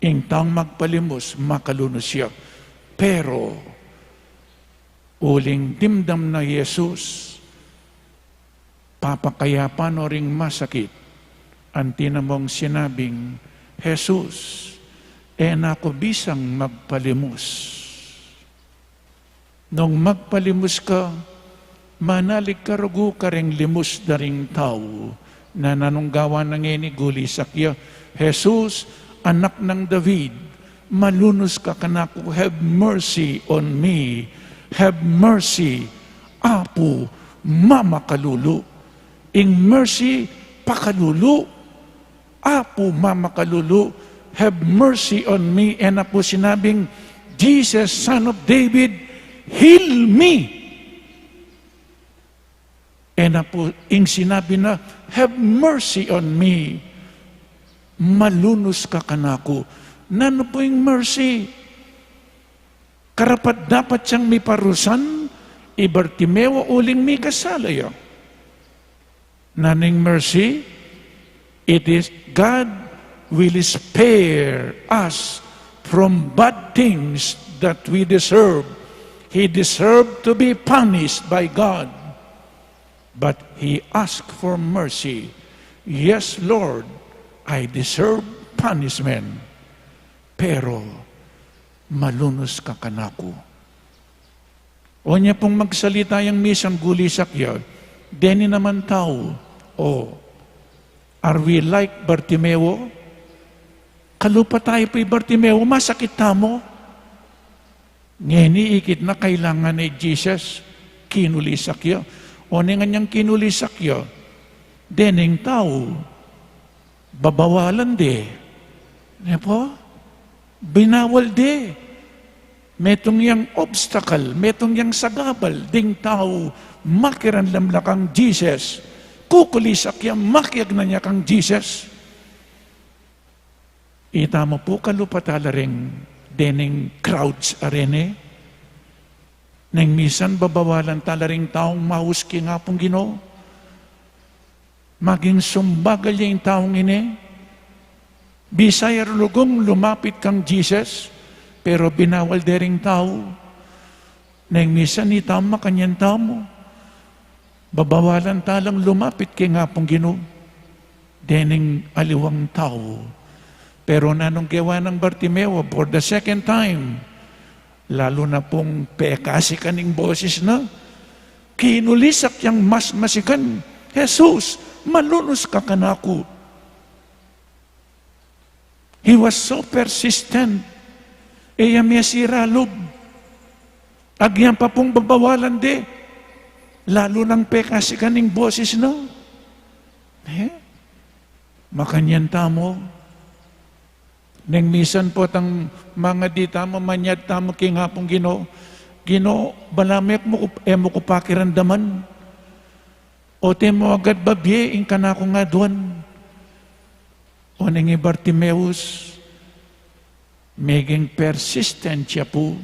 ing taung magpalimus, makalunus ya. Pero uling dimdam na Jesus, papakayapan no ring masakit, anti na mung sinabing, "Jesus, e na ku bisang magpalimus." Nung magpalimus ka, manalig ka rugu karing limus da ring tau. Nanung gawan na ngeni? Gulisak ya, "Jesus, Anak nang David, malunus ka kanaku, have mercy on me, have mercy, Apu, mamakalulu." Ing mercy, pakalulu. "Apu, mamakalulu, have mercy on me." E na pu sinabing, "Jesus, Son of David, heal me." E na pu ing sinabi na, "Have mercy on me." Malunus ka kanaku. Nanu pu ing mercy? Karapat-dapat yang miparusan i Bartimeo uling mikasala ya. Nanu ing mercy? It is God will spare us from bad things that we deserve. He deserved to be punished by God, but he asked for mercy. "Yes, Lord, I deserve punishment, pero malunus ka kanaku." O nya pung magsalita yang misan, gulisak ya, deni naman tau. O, are we like Bartimeo? Kalupa tayu pu i Bartimeo, masakit tamu. Ngeni ikit na kailangan ne i Jesus, kinulisak ya. O, neng anyang kinulisak ya? Dening tau, babawalan de. Ne pu? Binawal de. Metung yang obstacle, metung yang sagabal ding tau makiramdam la kang Jesus. Kukulisak ya, makiagnan ya kang Jesus. Ita mu pu, kalupa tala ring dening crowds a reni. Neng misan babawalan tala ring taung maus king Apung Ginu. Maging sumbagal ya ing taung ini. Bisa ya rulugung lumapit kang Jesus, pero binawal de ring tau. Neng misan ita mu, makanyan tamu. Babawalan talang lumapit king Apung Ginu dening aliwang tau. Pero nanung gewa nang Bartimeo for the second time? Lalu na pung pekasikan ing boses na, kinulisak yang mas masikan, "Jesus, malunus ka kanaku." He was so persistent. E ya mesira lub. Agyan pa pung babawalan de, lalu nang pekasikan ing boses na. E? Makanyan tamu. Neng misan potang mangadi tamu, manyad tamu king Apung Ginu, "Ginu, balamu e mu ku, e mu ku pakiramdaman. Ote mu agad babie ing kanakung aduan." O neng i Bartimeus, meging persistent ya pu,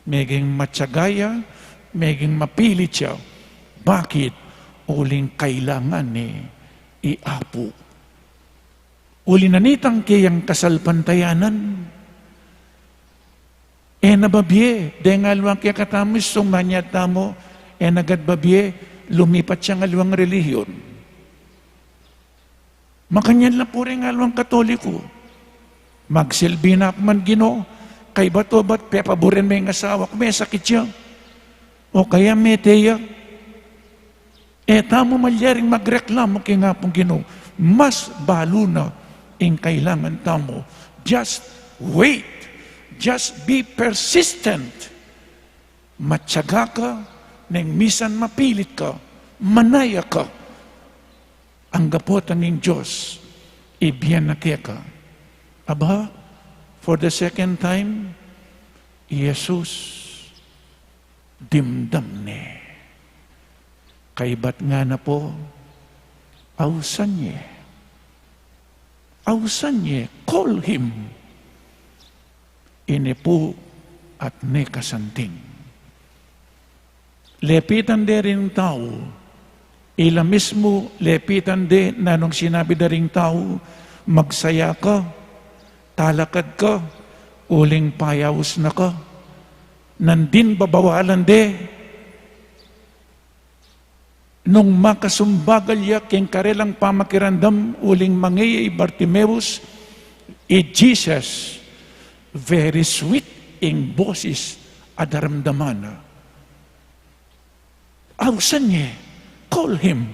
meging matiaga ya, meging mapilit ya. Bakit? Uling kailangan ne i Apu. Uli na nitang keyang kasalpantayanan, e na babie, deng aliwang kekatamu, istung manyad tamu, e na gad babie, lumipat yang aliwang relihiyon. Makanyan la pu reng aliwang Katoliku. Magsilbi na man Ginu, kaybat obat pepaburen me ing asawa ku, mesakit ya. O kaya mete ya. E tamu malyaring magreklamu king Apung Ginu. Mas balu na ing kailangan tamu. Just wait. Just be persistent. Matyaga ka, neng misan mapilit ka, manaya ka. Angga potang ing Dios ibie na keka. Aba, for the second time, i Jesus dimdam ne. Kaybat ngana pu, ausan ye. Ausan ye, call him. Ini pu at ne kasanting. Lepitan de ring tau. Ila mismu lepitan de, nanung sinabi da ring tau, magsaya ka, talakad ka, uling payaus na ka. Nandin babawalan de, nung makasumbagal ya king karelang pamakiramdam, uling mangeye i Bartimeus, i Jesus, very sweet ing bosis a daramdaman na. Ausan ye, call him.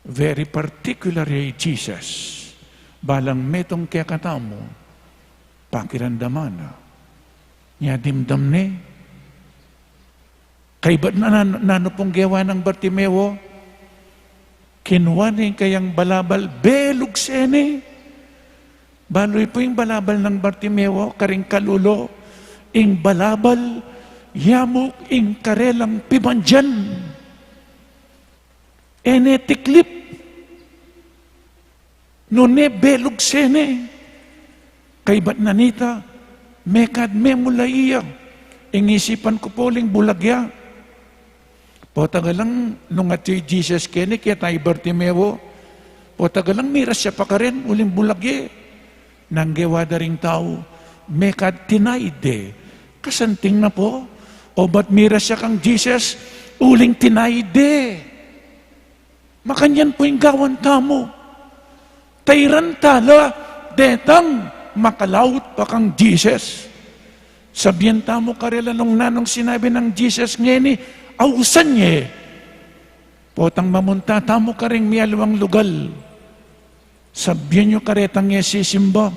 Very particular ya i Jesus. Balang metung kekatamu, pakiramdaman na. Nya dimdam ne. Kaybat na, nan-, nanu pung gewa nang Bartimeo? Kinua ne ing kayang balabal, belugse ne. Balu yu pu ing balabal nang Bartimeo, karing kalulu, ing balabal, yamuk ing karelang pibandian. E ne tiklip. Nune belugse ne. Kaybat na nita, mekad memula iya. Ing isipan ku pu uling bulag ya. Potang alang nung atyu i Jesus keni, keta i Bartimeo. Potang alang miras ya pa karin, uling bulag ya. Nanu ing gewa da ring tau, mekad tinaid de. Kasanting na pu, obat miras ya kang Jesus, uling tinaid de. Makanyan pu ing gawan tamu. Tairan tala detang makalaut pa kang Jesus. Sabian tamu karela nung nanung sinabi nang Jesus ngeni, ausan ye. Potang mamunta tamu karing mialiwang lugal, sabian yu karetang e sisimba,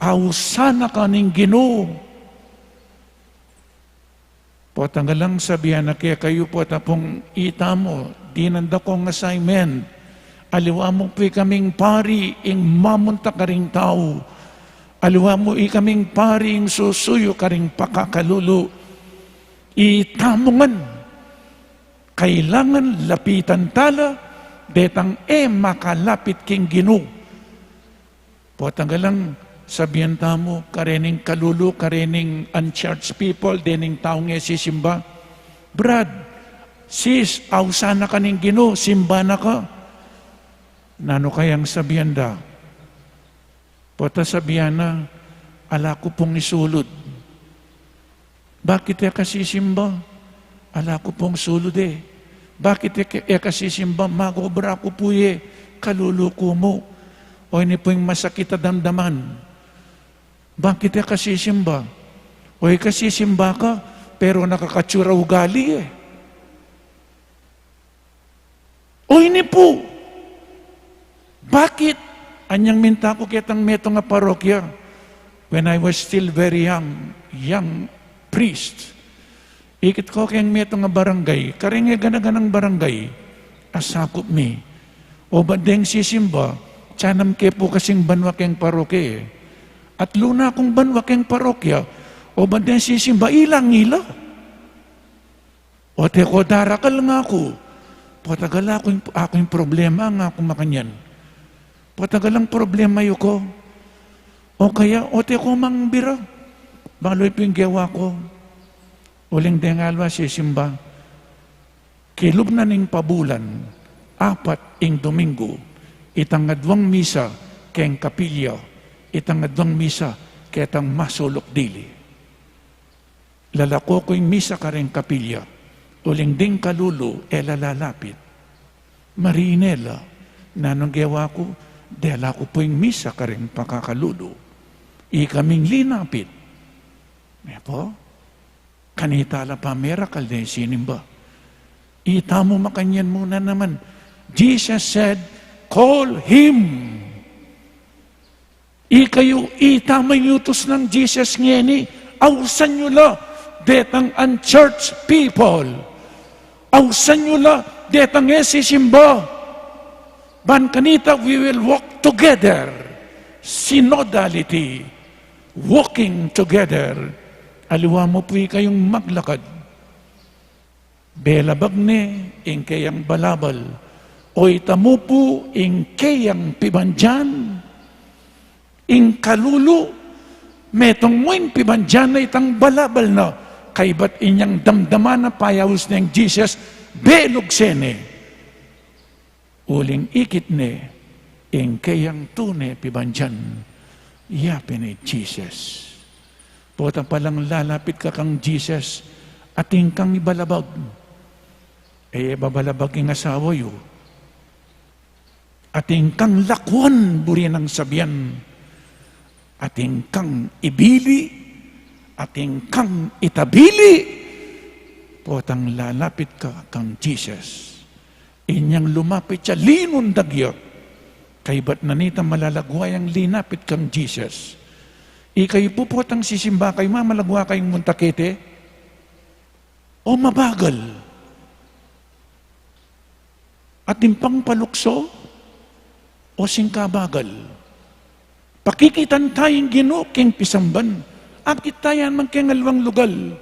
ausan na ka ning Ginu. Potang alang sabian na kekayu, pota pung itamu, dinan da kong assignment. Aliwa mu pu ikaming pari ing mamunta karing tau. Aliwa mu ikaming pari ing susuyu karing pakakalulu. Itamu ngan, kailangan lapitan tala detang e makalapit king Ginu. Potang alang sabian tamu karening kalulu, karening unchurched people, dening taung e sisimba, "Brad, sis, ausan na ka ning Ginu, simba na ka." Nanu kayang sabian da? Pota sabian na, "Ala ku pung isulud." "Bakit e ka sisimba?" "Ala ku pung sulud e." "Bakit e ka, e ka sisimba?" "Mag-obra ku pu e, kalulu ku mu." "O ini pu ing masakit a damdaman." "Bakit e ka sisimba?" "O e ka sisimba ka, pero nakakatsura ugali e." O ini pu. Bakit? Anyang minta ku ketang metung a parokya, when I was still very young, young priest. Ikit ku keng metung a barangay, karing e gana-ganang barangay a sakup mi. Obat deng sisimba, tiyanam ke pu kasing banua keng parokya e. Atlu na kung banua keng parokya, obat deng sisimba, ilang-ila. "O te ko darakal," nga ku. "Pota gala aku ing, aku ing problema," nga ku makanyan. "Pota galang problema yu ko?" "O kaya, o te ko mangbira." Balu yu pu ing gewa ku. Uling deng aliwa sisimba. Kilub na ning pabulan, apat ing Domingo, itang aduang misa, keng kapilya itang aduang misa ketang masuluk dili. Lalako ku ing misa kareng kapilya, uling ding kalulu e la lalapit. Marine la, nanung gewa ku, dela ku pu ing misa kareng pakakalulu. Ikaming linapit. E pu? Kanita la pa merakal deng sinimba. Itamu makanyan mu na naman. Jesus said, "Call him." Ikayu, itamu ing utus nang Jesus ngeni, ausan yu la detang unchurched people. Ausan yu la detang e sisimba. Ban kanita, we will walk together. Synodality. Walking together. Aliwa mu pu ikayung maglakad. Belabag ne ing keyang balabal. O itamu pu ing keyang pibandian. Ing kalulu, metung mu ing pibandian na itang balabal na. Kaybat inyang damdaman na payaus neng Jesus, belug sene. Uling ikit ne ing keyang tune pibandian, ya pin i Jesus. Potang palang lalapit ka kang Jesus, atin kang ibalabag. E babalabag ing asawa yu. Atin kang lakwan buri nang sabian. Atin kang ibili, atin kang itabili, potang lalapit ka kang Jesus. Inyang lumapit ya, linundag ya. Kaybat na nita malalagwa yang linapit kang Jesus. Ikayu pu potang sisimba kayu, mamalagwa kayung munta keti? O mabagal? Atin pang palukso o singka bagal? Pakikitan taya ing Ginu keng pisamban. Akit taya naman keng aliwang lugal.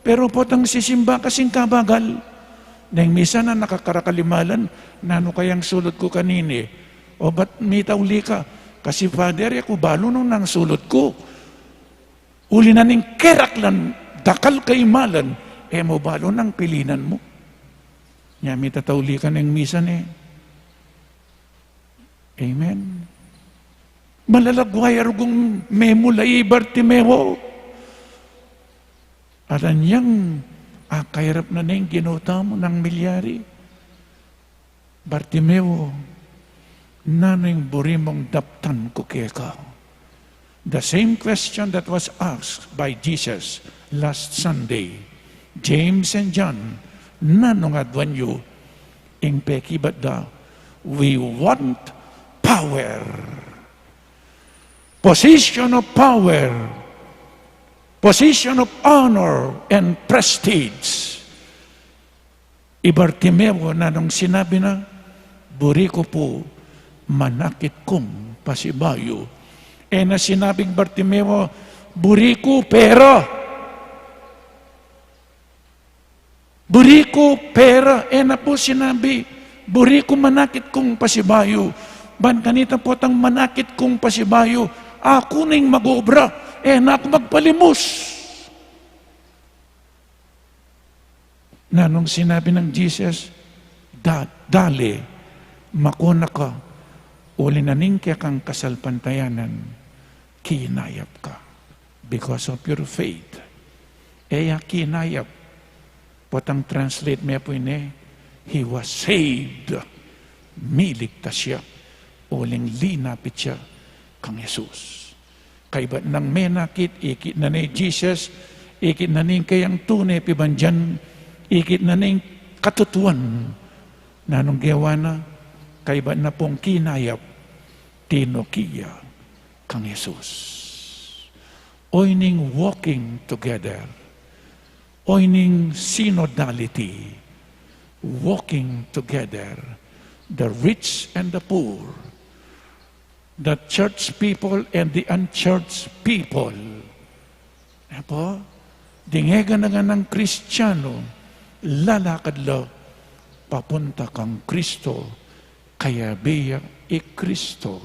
Pero potang sisimba ka, singka bagal? Neng misa na nakakarakal ing malan, nanu kayang sulut ku kanini? O bat mitauli ka? Kasi Father, e ku balu nung nanu ing sulut ku. Uli na ning keraklan, dakal kaimalan, e mu balu nung pilinan mu. Nya mitatauli ka neng misa ne. Amen. Malalagwa ya rugung memula i Bartimeo. Alan yang akairap na neng Ginu tamu nang milyari. Bartimeo, nanu ing buri mung daptan ku keka? The same question that was asked by Jesus last Sunday. James and John, nanu ing aduan yu? Ing pekibat da, we want power. Position of power. Position of honor and prestige. I Bartimeo, nanung sinabi na? Buri ku pu manakit kung pasibayu. E na sinabing Bartimeo, buri ku pera. Buri ku pera. E na pu sinabi, buri ku manakit kung pasibayu. Ban kanita potang manakit kung pasibayu, aku ning mag-obra, e na ku magpalimus. Nanung sinabi nang Jesus? Da-, dale, makuna ka, uli na ning kekang kasalpantayanan, kinayap ka. Because of your faith. E ya kinayap. Potang translate me pu ini, he was saved. Miligtas ya. Uling linapit ya kang Jesus. Kaybat nang menakit, ikit na ne i Jesus, ikit na ne ing keyang tune pibandian, ikit na ne ing katutuan. Nanung gewa na? Kaybat na pung kinayap, tinuki ya kang Jesus. Oyni ing walking together, oyni ing synodality, walking together, the rich and the poor, the church people and the unchurched people. E pu? Ding e gana-ganang Kristiyanu, lalakad la papunta kang Kristo, kayabe ya i Kristo.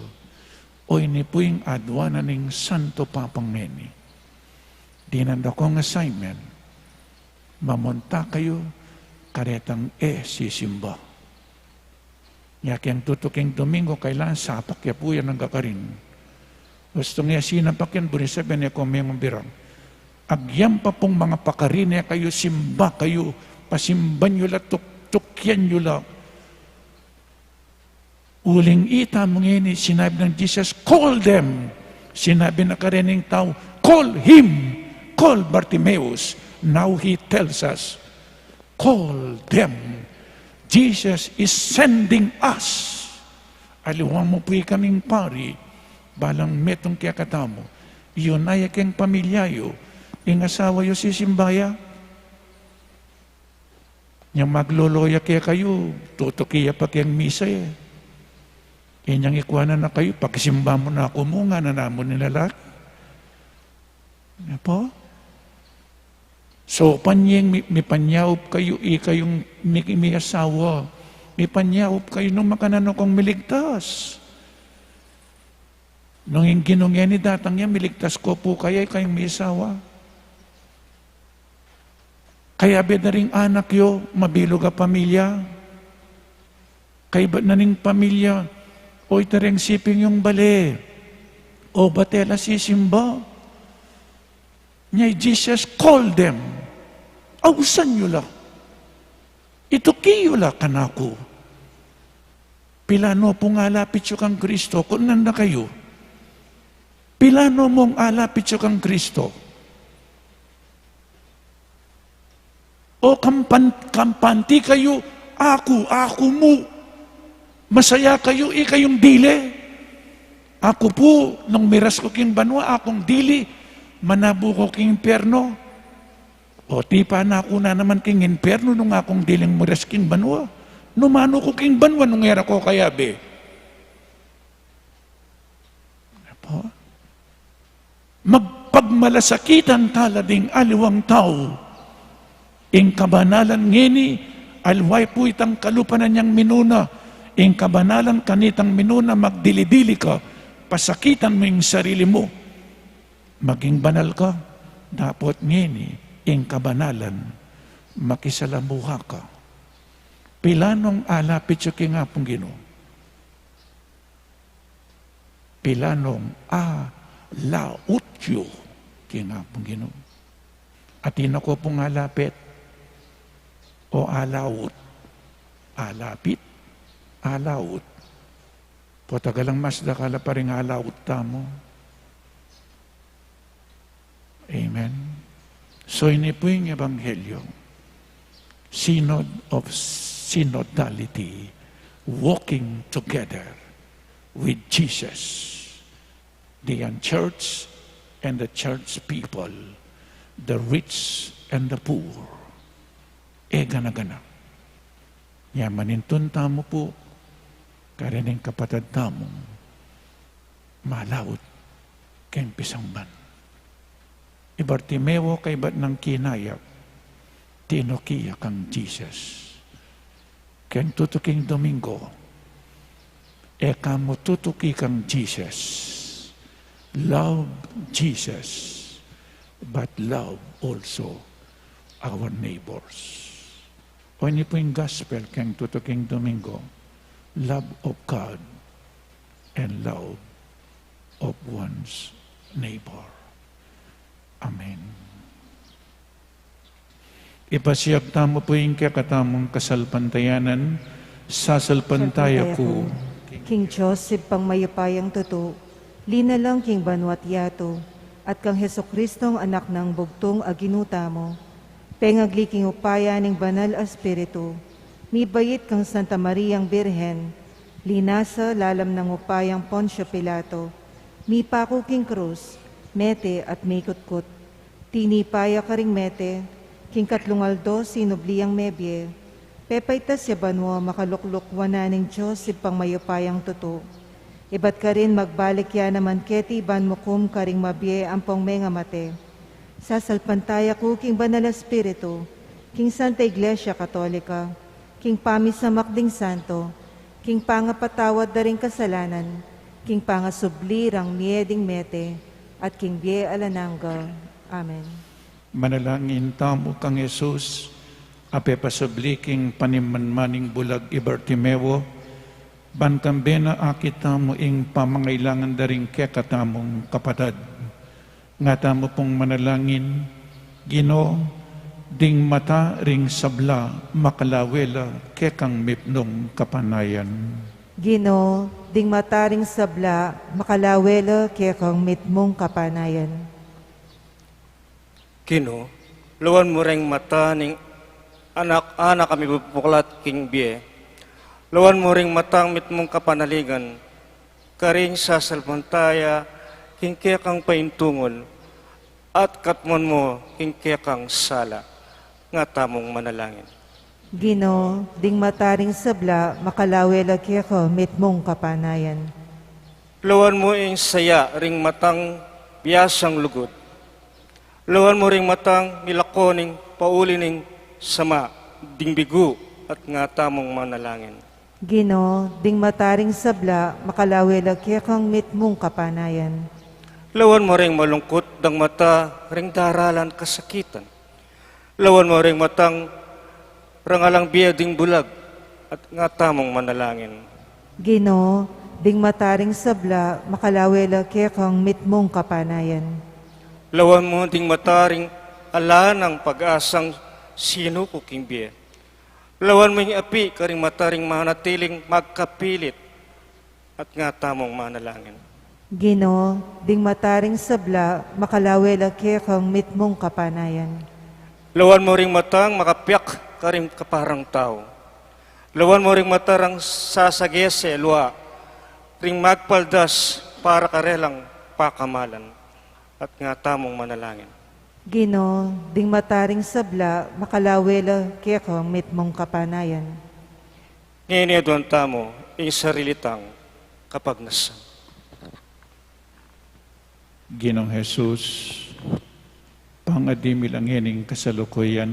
Oyni pu ing aduanan ning Santo Papa ngeni. Dinan da kung assignment, mamunta kayu karetang e sisimba. Nya keng tutuking Domingo, kailangan sapak ya pu yan ing kakarin. Gusto nga sinapak yan, buri sabian ne ku mengubirang. Agyang pa pung mangapakarin e kayu, simba kayu, pasimban yu la, tuktukian yu la. Uling ita mu ngeni, sinabi nang Jesus, "Call them." Sinabi na karening tau, "Call him. Call Bartimaeus." Now he tells us, "Call them." Jesus is sending us. Aliwa mu pu ikaming pari, balang metung kekatamu. Iyun ya keng pamilya yu, ing asawa yu sisimba ya. Nyang maglolo ya kekayu, tutuki ya pa keng misa e. Inyang ikuanan na kayu, "Pakisimba mu na ku mu," ngana namu ning lalaki. Nya pu? So, panyeng mi-, mipanyaup kayu, ikayung mi-, miasawa. Mipanyaup kayu nung makananu kung miligtas. Nung ing Ginu ngeni datang ya, miligtas ko pu kaya ikayung miasawa? Kayabe da ring anak yu, mabilug a pamilya. Kaybat na ning pamilya, o ita reng siping yung bale, o bate la sisimba. Nya i Jesus, "Call them." Ausan yu la. Ituki yu la kanaku. Pilano pung alapit yu kang Kristo, kutnan da kayu. Pilano mung alapit yu kang Kristo. O kampan-, kampante kayu, aku, aku mu. Masaya kayu, ikayung dili. Aku pu, nung miras ku king banua, akung dili, manabu ku king impyernu. O tipa na ku na naman king impyernu nung akung diling miras king banua. Numanu ku king banua nung e ra ku kayabe. Apo? Magpagmalasakitan tala ding aliwang tau. Ing kabanalan ngeni, aliwa pu itang kalupa na niang minuna. Ing kabanalan kanitang minuna, magdili-dili ka, pasakitan mu ing sarili mu. Maging banal ka, dapot ngeni, ing kabanalan, makisalamuha ka. Pilanong alapit yu king Apung Ginu. Pilanong alaut yu king Apung Ginu. Atin na ku pung alapit o alaut? Alapit, alaut. Potagalang mas dakal a pa ring alaut tamu. Amen. So, ini pu ing ebanghelyo. Synod of synodality, walking together with Jesus, the unchurched and the church people, the rich and the poor. E gana-gana. Nya manintun tamu pu, karening kapatad tamung malaut keng pisamban. I Bartimeo kaybat nang kinayap, tinuki ya kang Jesus. Keng tutuking Domingo, e ka mu tutuki kang Jesus. Love Jesus, but love also our neighbors. O ini pu ing gospel keng tutuking Domingo, love of God and love of one's neighbor. Amen. Ipasiag tamu pu ing kekatamung kasalpantayanan. Sasalpantaya ku king Dios, Ibpang mayupayang tutu, linalang king banua't yatu, at kang Jesucristong Anak nang bugtung a Ginu tamu, pengagli king upaya ning Banal a Espiritu, mibait kang Santa Mariang Birhen, linasa lalam nang upayang Poncio Pilato, mipaku king krus, mete at mikutkut. Tinipa ya karing mete, king katlung aldo sinubli yang mebie, pepaitas ya banua makalukluk wanan ning Dios Ibpang mayupayang tutu. Ibat karin magbalik ya naman keti ban mukum karing mabie ampong mengamate. Sasalpantaya ku king Banal a Espiritu, king Santa Iglesia Katolika, king pamisamak ding santo, king pangapatawad da ring kasalanan, king pangasubli rang mie ding mete, at king bie alang angga. Amen. Manalangin tamu kang Jesus, a pepasubli king panimanmaning bulag i Bartimeo, Ban kambe na akit tamu ing pamangailangan da ring kekatamung kapatad. Nga tamu pung manalangin, Ginu, ding mata ring sabla makalawe la kekang mitmung kapanayan. Ginu, ding mata ring sabla makalawe la kekang mitmung kapanayan. Ginu, lawan mu ring mata ning anak-anak a mibubuklat king bie. Lawan mu ring matang mitmung kapanaligan karing sasalpantaya king kekang paintungun, at katmon mu king kekang sala. Nga tamung manalangin. Ginu, ding mata ring sabla makalawe la keka mitmung kapanayan. Lawan mu ing saya ring matang biasang lugud. Lawan mu ring matang milako ning pauli ning sama ding bigu, at nga tamung manalangin. Ginu, ding mata ring sabla makalawe la kekang mitmung kapanayan. Lawan mu ring malungkut dang mata ring daralan kasakitan. Lawan mu ring matang rangalang bie ding bulag, at nga tamung manalangin. Ginu, ding mata ring sabla makalawe la kekang mitmung kapanayan. Lawan mu ding mata ring ala nang pag-asang sinuku king bie. Lawan mu ing api karing mata ring manatiling magkapilit, at nga tamung manalangin. Ginu, ding mata ring sabla makalawe la kekang mitmung kapanayan. Lawan mu ring matang makapiak karing kaparang tau. Lawan mu ring mata ring sasagese lua ring magpaldas para karelang pakamalan, at nga tamung manalangin. Ginu, ding mata ring sabla makalawe la kekang mitmung kapanayan. Ngeni aduan tamu ing sarili tang kapagnasan. Ginung Jesus, pangadi mi la ngening kasalukuyan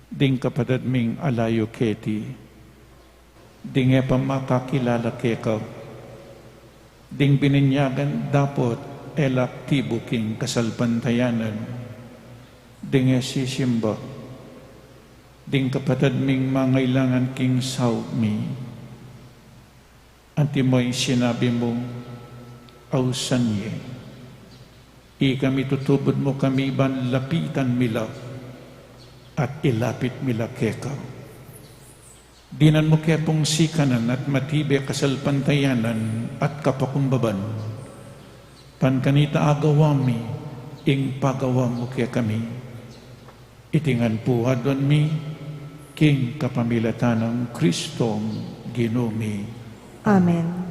ding kapatad ming alayu keti, ding e pa makakilala keka, ding bininyagan dapot e la aktibu king kasalpantayanan, ding e sisimba, ding kapatad ming mangailangan king saup mi. Antimo ing sinabi mu, ausan ye, ikami tutubud mu kami ban lapitan mi la, at ilapit mi la keka. Dinan mu ke pung sikanan at matibe kasalpantayanan at kapakumbaban. Ban kanita agawa mi ing pagawa mu kekami. Iti ngan pu aduan mi king kapamilatan nang Kristong Ginu mi. Amen.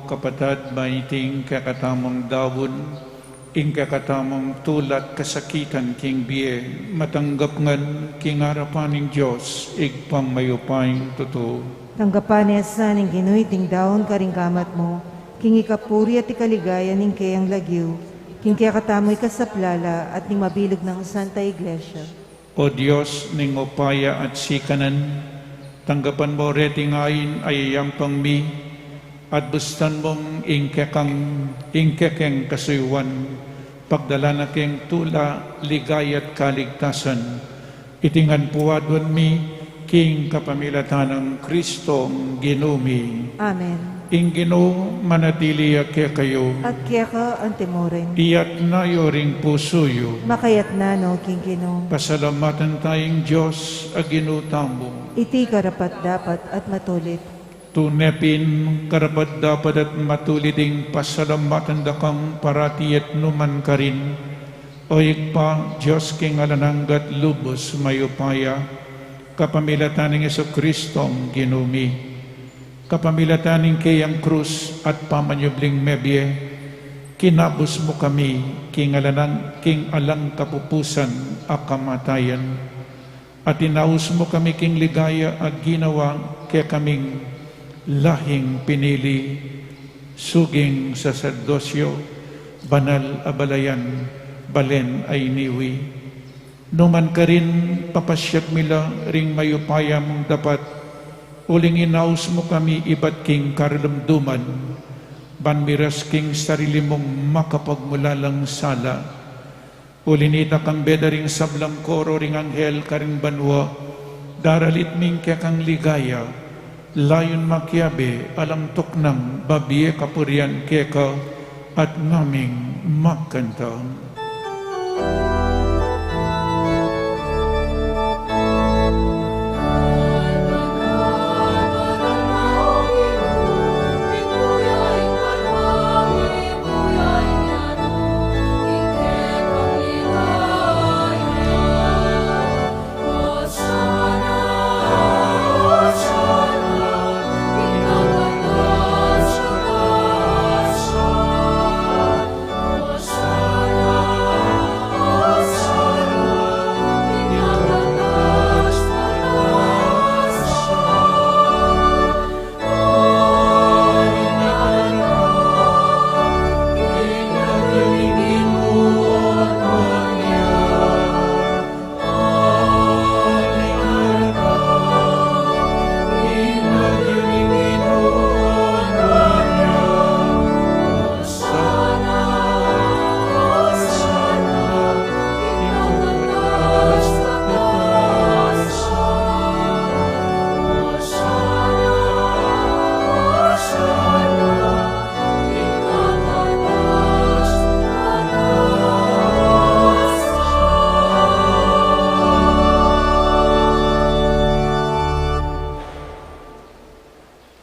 Kapatad, ban iting kekatamung daun, ing kekatamung tula't kasakitan king bie, matanggap ngan king arapan ning Dios, Ibpang mayupayang tutu. Tanggapan na sa ning Ginu iting daun karing gamat mu, king ikapuri at ikaligaya ning keyang lagyu, king kekatamu ikasaplala at ning mabilug nang Santa Iglesia. O Dios ning upaya at sikanan, tanggapan mu reting ain a yayampang mi, at bustan mung ing kekang, ing kekeng kasuyuan, pagdala na keng tula, ligaya at kaligtasan. Iti ngan pu aduan mi, king kapamilatan nang Kristong Ginu mi. Amen. Ing Ginu manatili ya kekayu. At keka antimurin. Iyatas yu ring pusu yu. Makayatas no king Ginu. Pasalamatan taya ing Dios a Ginu tamu. Iti karapat-dapat at matulid. Tune pin karapat-dapat at matulid ing pasalamatan da kang parati at nu man karin, O Ibpa, Dios king alang angga at lubus mayupaya, kapamilatan nang Jesucristong Ginu mi. Kapamilatan ning keyang krus at pamanyubling mebie, kinabus mu kami king alang ang-, king alang kapupusan a kamatayan. At inaus mu kami king ligaya a ginawa kekaming lahing pinili, suging saserdotio, banal a balayan, balen a iniwi. Nu man karin, papasyag mi la ring mayupaya mung dapat, uling inaus mu kami ibat king karalumduman, ban miras king sarili mung makapagmulalang sala. Uli nita, kambe da ring sablang koro ring anghel karing banua, daralit mi ing kekang ligaya, layun makiabe alang tuknang babie kapurian keka at ngaming magkanta.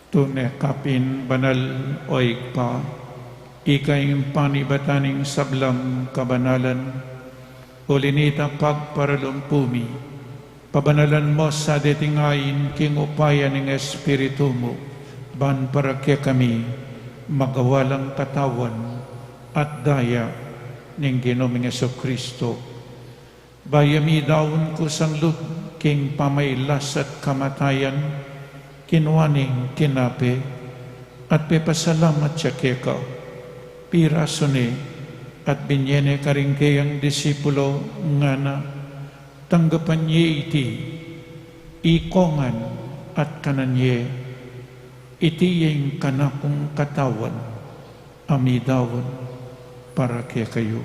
Tune ka pin banal, o Ibpa, ika ing panibatan ning sablang kabanalan. Uli nita, pagparalumpu mi, pabanalan mu sa deting ain king upaya ning Espiritu mu, ban para kekami magawa lang katawan at daya ning Ginu ming Jesucristo. Bayu ya midaun kusang lub king pamailas at kamatayan, kinua ne ing tinape, at pepasalamat ya keka, pirasu ne, at binie ne karing keyang disipulo, ngana, tanggapan ye iti, ikongan at kanan ye, iti ya ing kanakung katawan, a midaun para kekayu.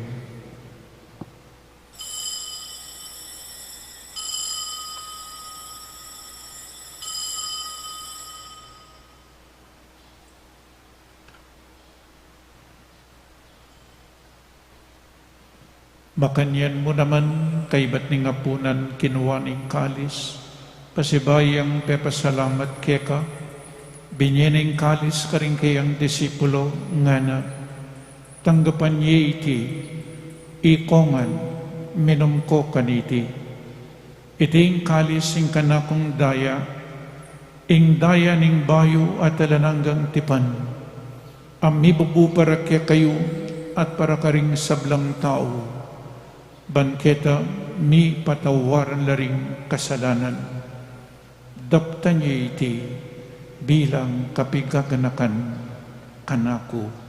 Makanyan mu naman, kaibat ning apunan, kinua ne ing kalis, pasibayu yang pepasalamat keka, binie ne ing kalis karing keyang disipulo, ngana, tanggapan ye iti, ikongan, minum ko kaniti. Iti ing kalis ning kanakung daya, ing daya ning bayu at alang anggang tipan, A mibubu para kekayu at para karing sablang tau, ban keta mipatawaran la ring kasalanan. Daptan ye iti bilang kapigaganakan kanaku.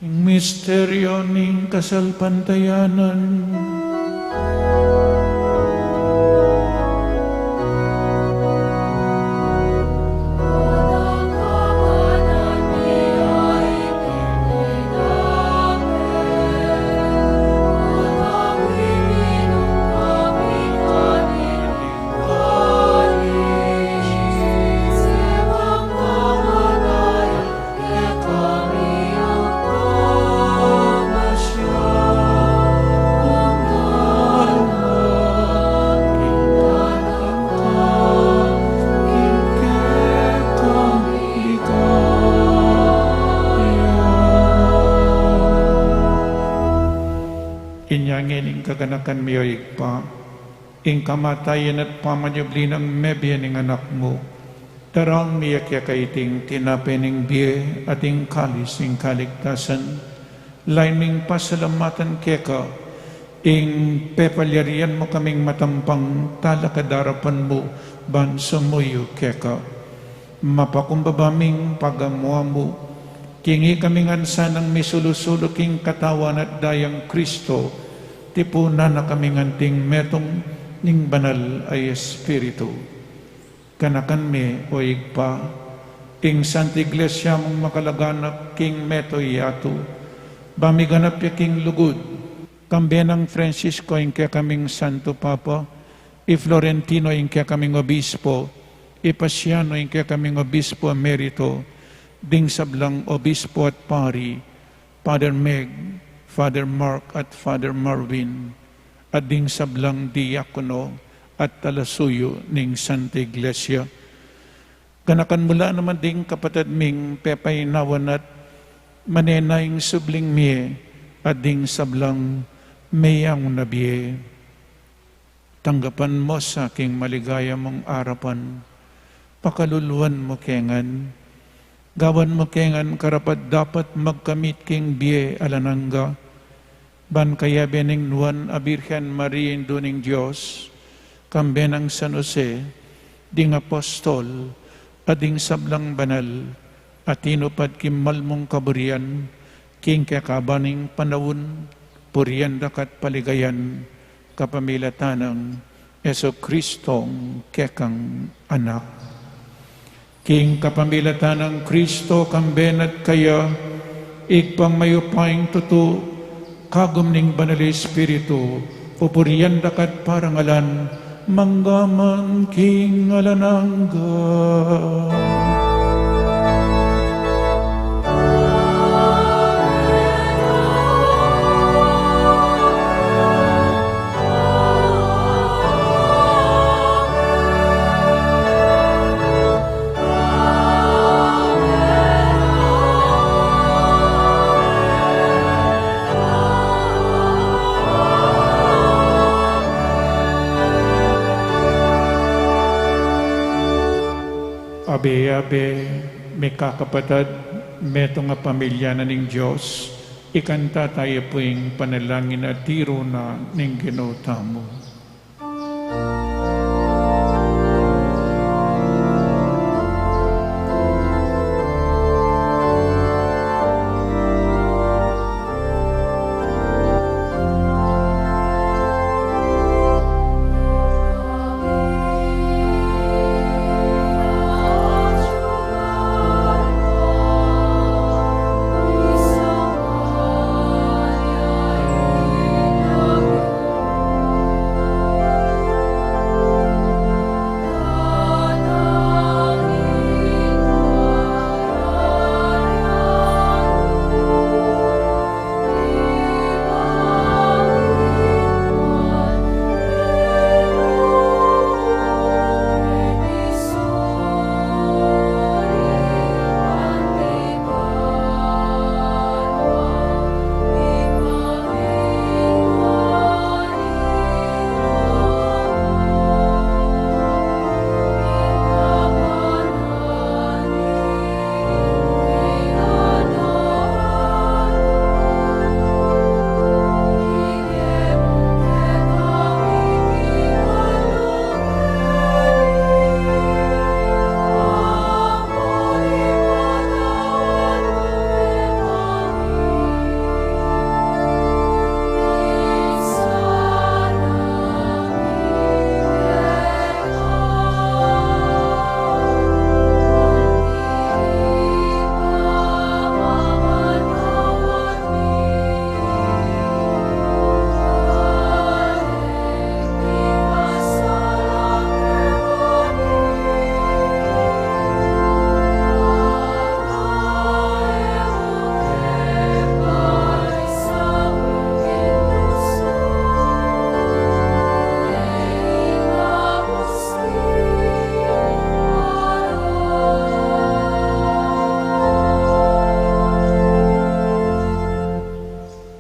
Ing misteryo ning kasalpantayanan. Inya ngeni ing kaganakan mi, o Ibpa, ing kamatayan at pamanyubli nang mebie ning Anak mu, daraun mi keka iting tinape ning bie at ing kalis ning kaligtasan, lain ming pasalamatan keka, ing pepalyarian mu kaming matampang talakad king arapan mu ban sumuyu keka. Mapakumbaba ming pagamu-amu, king ikami ngan sanang misulu-sulu king Katawan at Dayang Kristo, tipunan na kaming anting metung ning Banal a Espiritu. Ganakan me, o Ibpa, ing Santa Iglesia mung makalaganap king mabilug a yatu, ba miganap ya king lugud, kambe nang Francisco ing kekaming Santo Papa, i Florentino ing kekaming Obispo, i Paciano ing kekaming Obispo Emerito, ding sablang Obispo at Pari, Father Meg, Father Mark at Father Marvin, at ding sablang diakono at talasuyu ning Santa Iglesia. Ganakan mu la naman ding kapatad ming pepainawan at manenaya ing subling mie at ding sablang meyangu na bie. Tanggapan mu sa king maligaya mung arapan, pakaluluan mu ke ngan, gawan mu ke ngan karapat-dapat magkamit king bie alang angga, ban kayabe ning Nuan a Birhen Maria, Indu ning Dios, kambe nang San Jose, ding apostol, at ding sablang banal a tinupad king mal mung kaburian, king kekaban ning panaun, purian da ka at paligayan, kapamilatan nang Jesucristong kekang Anak. King kapamilatan nang Kristo, kambe na at kaya, Ibpang mayupayang tutu, kagum ning Banal a Espiritu, pupurian da ka at parangalan, mangga man king alang angga. Abe-abe, mikakapatad, metung a pamilya na ning Dios, ikanta tamu pu ing panalangin a tiru na ning Ginu tamu.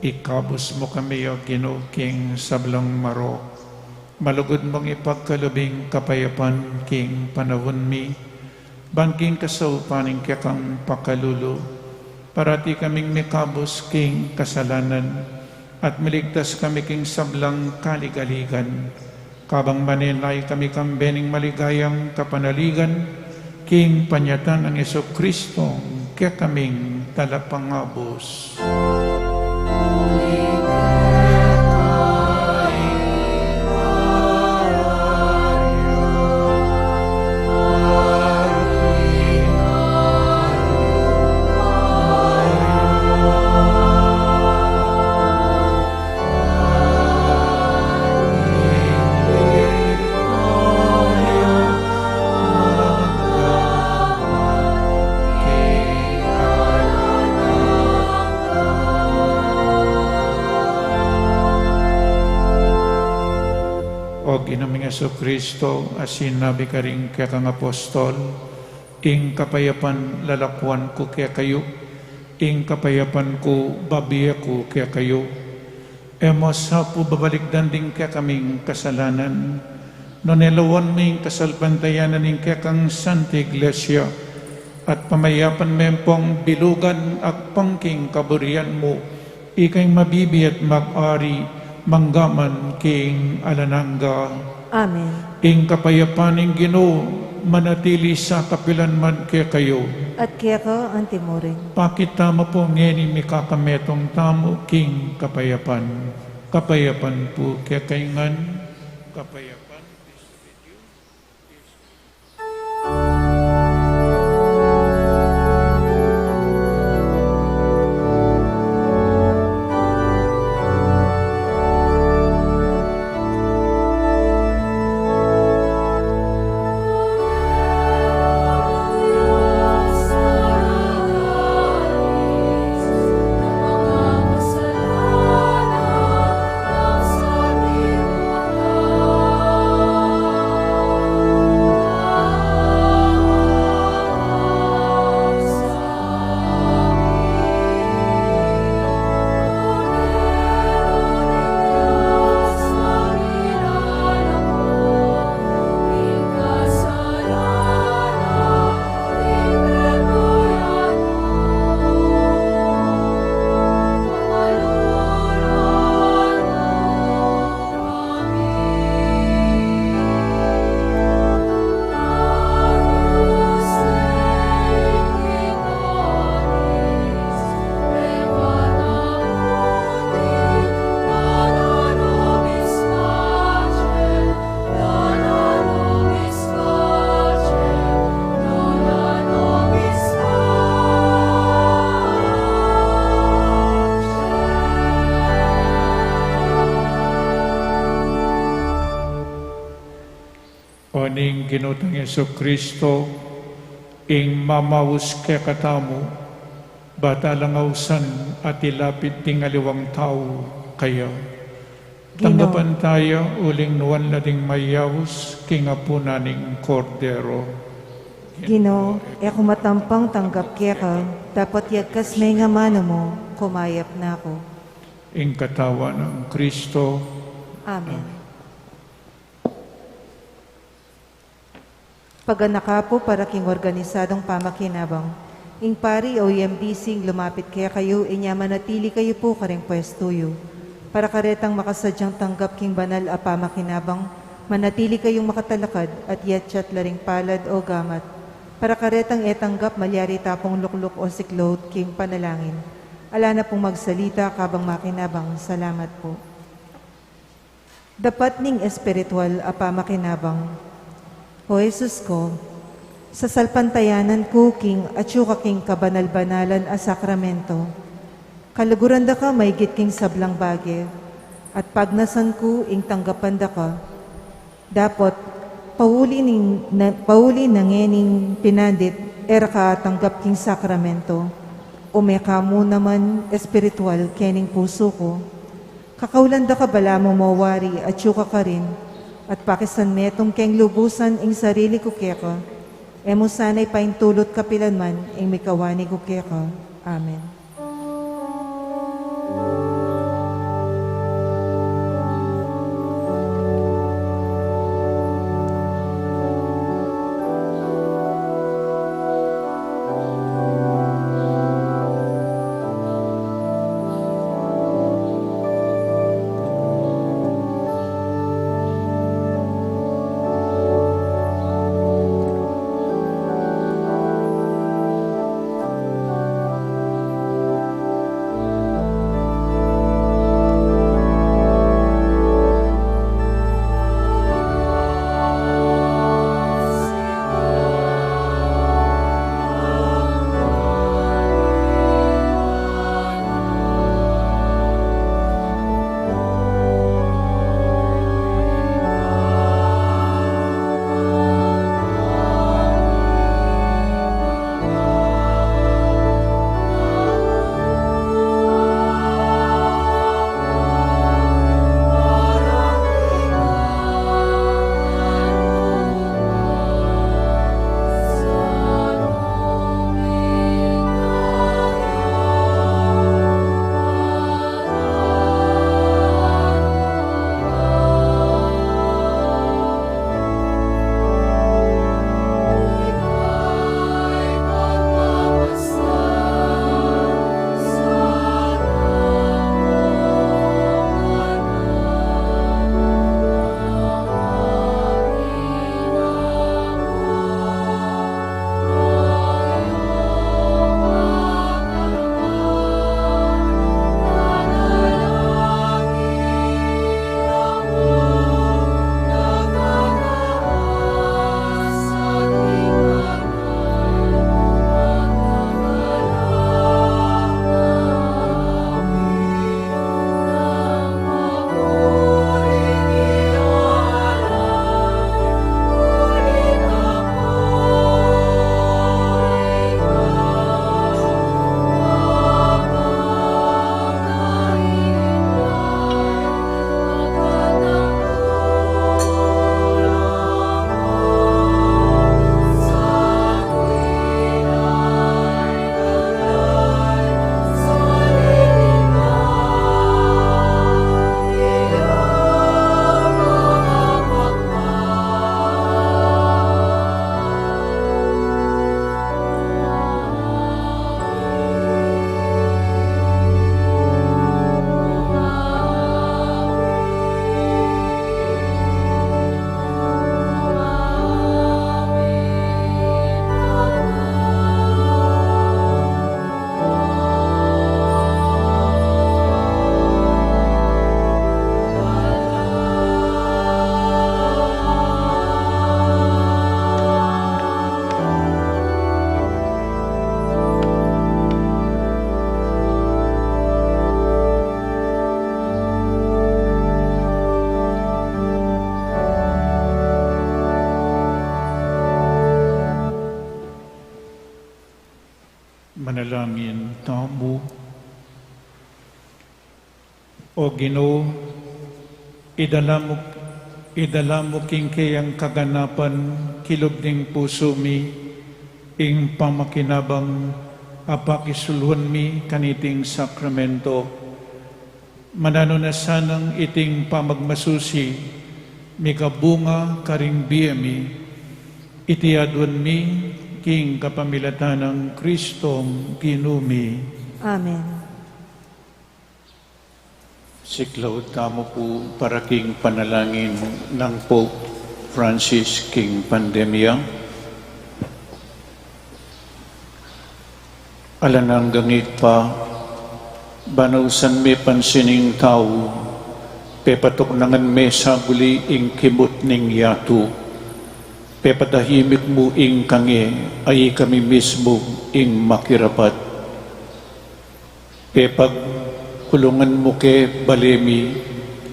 Ikabus mu kami, O Ginu, king sablang marok. Malugud mung ipagkalub ing kapayapan king panaun mi, ban king kasaupan ning kekang pakalulu, parati kaming mikabus king kasalanan, at miligtas kami king sablang kaligaligan. Kabang manenaya kami kambe ning maligayang kapanaligan, king panyatang nang Jesucristo, kekaming talapangabus. O Ginu ming Jesucristo, a sinabi karing kekang apostol, ing kapayapan lalakuan ku kekayu, ing kapayapan ku babie ku kekayu. E mu sa pu babalikdan ding kekaming kasalanan, nune lawan mu ing kasalpantayanan ning kekang Santa Iglesia, at pamayapan me pung bilugan agpang king kaburian mu, ika ing mabibie at mag-ari mangga man king alang angga. Amen. Ing kapayapan ning Ginu manatili sa kapilan man kekayu. At keka antimurin. Pakit tamu pu ngeni mikakametung tamu king kapayapan. Kapayapan pu kekayu ngan. Kapayapan. O ning Ginu tang Jesucristo, ing mamaus kekatamu, ba ta lang ausan at ilapit ding aliwang tau kaya. Ginu. Tanggapan taya uling nuan la ding mayaus king apunan ning Kordero. Ginu, e ku matampang tanggap keka, dapot yagkas me ing amanu mu, kumayap na ku. Ing katawan nang Kristo. Amen. Paganaka pu para king organisadong pamakinabang. Ing pari o ing M D C ing lumapit kekayu, inya manatili kayu pu karing pwestu yu. Para karetang makasadyang tanggap king banal a pamakinabang, manatili kayung makatalakad at yatyat la ring palad o gamat. Para karetang e tanggap malyari tapung lukluk o siklaut king panalangin. Ala na pung magsalita kabang makinabang. Salamat pu. Dapat ning espiritual a pamakinabang. O Jesus ku, sasalpantayanan ku king atyu ka king kabanal-banalan a sakramento. Kaluguran da ka maigit king sablang bage, at pagnasan ku ing tanggapan da ka. Dapot, pauli ning, na, pauli na ngening pinandit, e ra ka atanggap king sakramento, ume ka mu naman espiritual kening pusu ku. Kakaulan da ka balamu mawari atyu ka karin, at pakisan metung keng lubusan ing sarili ku keka, e mu sana ipaintulut kapilan man ing mikawani ku keka. Amen. Amin tamu. O Ginu, idala mu, idala mu king keyang kaganapan kilub ning pusu mi ing pamakinabang a pakisulwan mi kaniting sakramento. Mananu na sanang iting pamagmasusi mikabunga karing bie mi, iti aduan mi king kapamilatan nang Kristong Ginu mi. Amen. Siklaud tamu pu para king panalangin nang Pope Francis king pandemya. Alang anggang Ibpa, ban ausan me pansin ing tau, pepatuknangan me saguli ing kimut ning yatu, pepatahimik mu ing kange a ikami mismu ing makirapat. Pepagkulungan mu ke bale mi,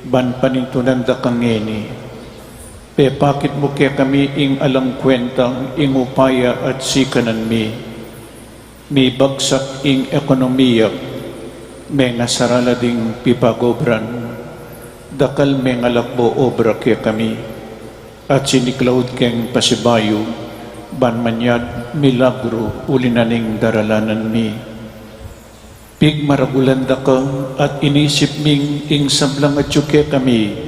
ban panintunan da ka ngeni. Pepakit mu kekami ing alang kwenta ing upaya at sikanan mi. Mibagsak ing ekonomiya, mengasarala ding pipagobran, dakal mengalakbo obra kekami, at siniklaud keng pasibayu, ban manyad milagru uli na ning daralanan mi. Pigmaragulan da ka at inisip ming ing sablang atyu kekami,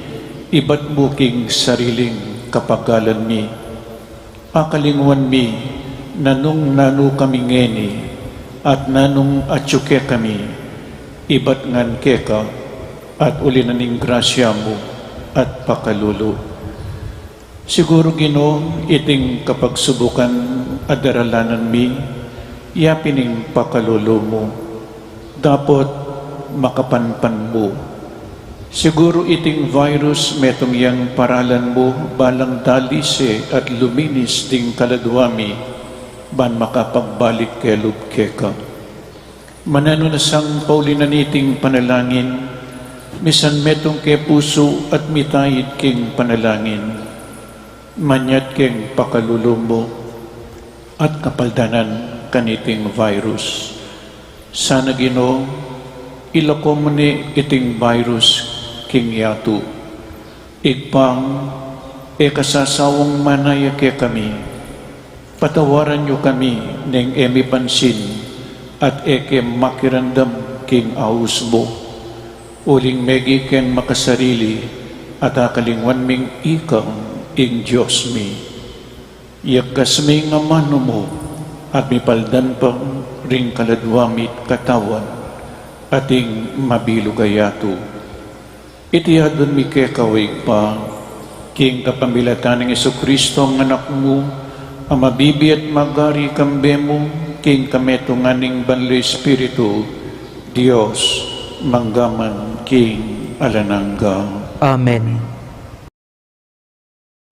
ibat mu king sariling kapagalan mi. Akalingwan mi, nanung nanu kami ngeni, at nanung atyu kekami, ibat ngan keka, at uli na ning grasya mu at pakalulu. Siguru, Ginu, iting kapagsubukan a daralanan mi, ya pin ing pakalulu mu, dapot makapanpan mu. Siguru iting virus metung yang paralan mu balang dalise at luminis ding kaladua mi, ban makapagbalik kelub keka. Mananu na sang pauli na niting panalangin, misan metung ke pusu at mitaid king panalangin, manyad keng pakalulu mu at kapaldanan kaniting virus. Sana, Ginu, ilako mu ne iting virus king yatu. Ibpa, e ka sasawang manaya kekami. Patawaran yu kami neng e mi pansin at e ke makiramdam king aus mu. Uling megi keng makasarili at akalingwan ming ika ing Dios mi. Yagas me ing amanu mu at mipaldan pa ring kaladua mi't katawan at ing mabilug a yatu. Iti aduan mi keka, o Ibpa, king kapamilatan nang Jesucristo a Anak mu, a mabibie at magari kambe mu, king kametungan ning Banal a Espiritu, Dios, mangga man king alang angga. Amen.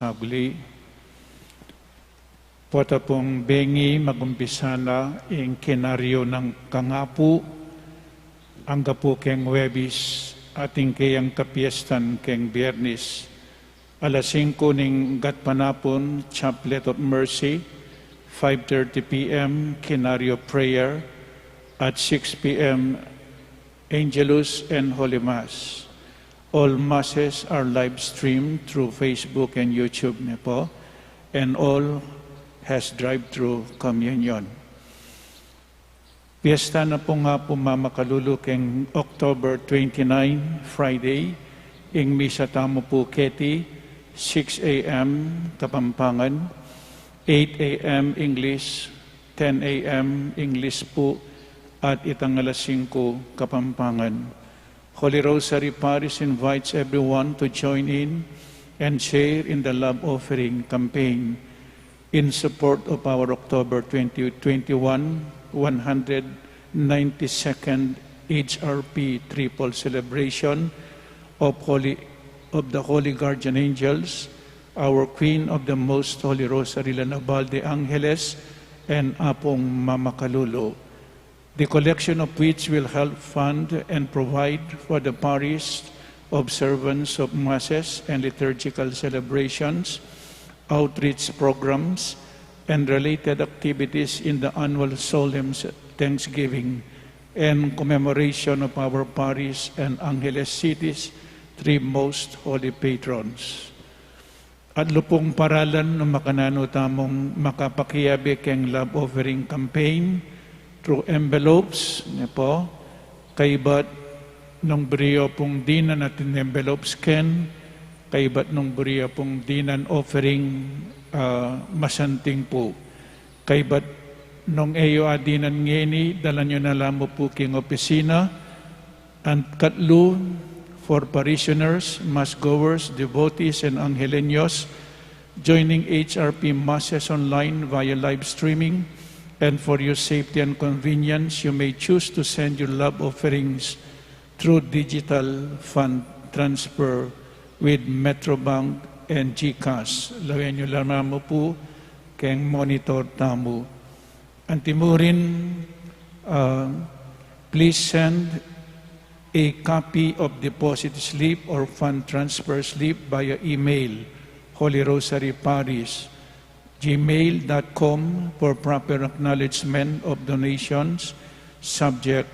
Saguli, pota pung bengi, magumpisa na ing kinaryo nang kangapu, angga pu keng Huwebes, atin kayang kapiestan keng Biyernes. Alas singko ning gatpanapun, Chaplet of Mercy, five thirty P M, kinaryo prayer, at six P M, Angelus and Holy Mass. All masses are live streamed through Facebook and YouTube, ne po, and all has drive-through communion. Piyesta na pu nga pu mamakalulu keng October twenty-nine, Friday, ing misa tamu pu keti, six A M Kapampangan, eight A M English, ten A M English pu, at itang alas singko Kapampangan. Holy Rosary Parish invites everyone to join in and share in the love offering campaign in support of our October twenty twenty-one one hundred ninety-second H R P triple celebration of Holy, of the Holy Guardian Angels, our Queen of the Most Holy Rosary, La Naval de Angeles, and Apung Mamakalulu, the collection of which will help fund and provide for the parish observance of masses and liturgical celebrations, outreach programs, and related activities in the annual solemn thanksgiving and commemoration of our parish and Angeles City's three most holy patrons. At lupung paralan nung makananu tamung makapakiabe keng love offering campaign through envelopes, ne pu, kaybat nung buri yu pung dinan atin envelopes ken, kaybat nung buri yu pung dinan offering, ah, masanting pu. Kaybat nung e yu adinan ngeni, dalan yu na la mu pu king opisina. And katlu, for parishioners, mass goers, devotees, and Angeleños joining H R P masses online via live streaming, and for your safety and convenience, you may choose to send your love offerings through digital fund transfer with Metrobank and GCash. Lawen yu la mu pu keng monitor tamu. Antimurin, uh, please send a copy of deposit slip or fund transfer slip via email, Holy Rosary Parish, gmail dot com, for proper acknowledgement of donations, subject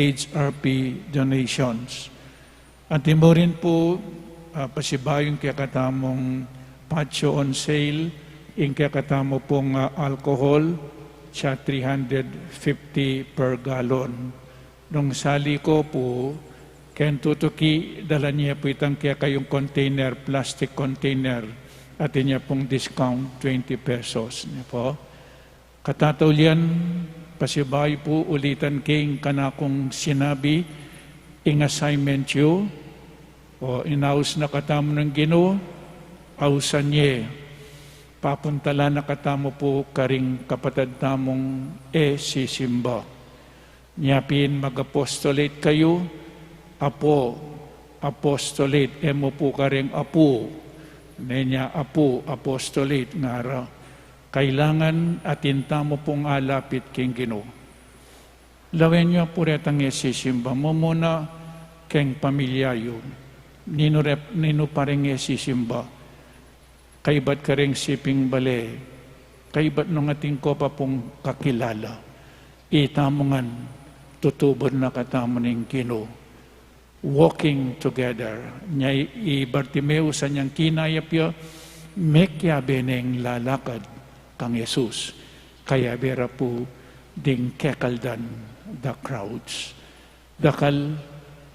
H R P donations. Antimurin pu, ah, pasibayu ing kekatamung patio on sale, ing kekatamu pung, ah, alcohol, siya three hundred fifty per gallon. Nung sali ko pu, keng tutuki, dalan ye pu itang kekayung container, plastic container, atin ya pung discount twenty pesos, ne pu. Katataulian, pasibayu pu ulitan ke ing kanakung sinabi, ing assignment yu, o inaus na katamu ning Ginu, ausan ye, papuntalan na katamu pu karing kapatad tamung e sisimba. Nya pin mag-apostolate kayu, apo, apostolate, e mu pu kareng apu, ne nya apu, apostolate, ngara. Kailangan atin tamu pung alapit king Ginu. Lawen yu pu retang e sisimba, mumuna keng pamilya yu, ninu rep-, ninu pa reng e sisimba. Kaybat kareng siping bale, kaybat nung atin ko pa pung kakilala. Itamu ngan, tutuban na katamu ning Ginu. Walking together. Nya i, i Bartimeo sa nyang kinayap ya, mekiabe neng lalakad kang Jesus. Kayabe ra pu ding kekaldan, the crowds. Dakal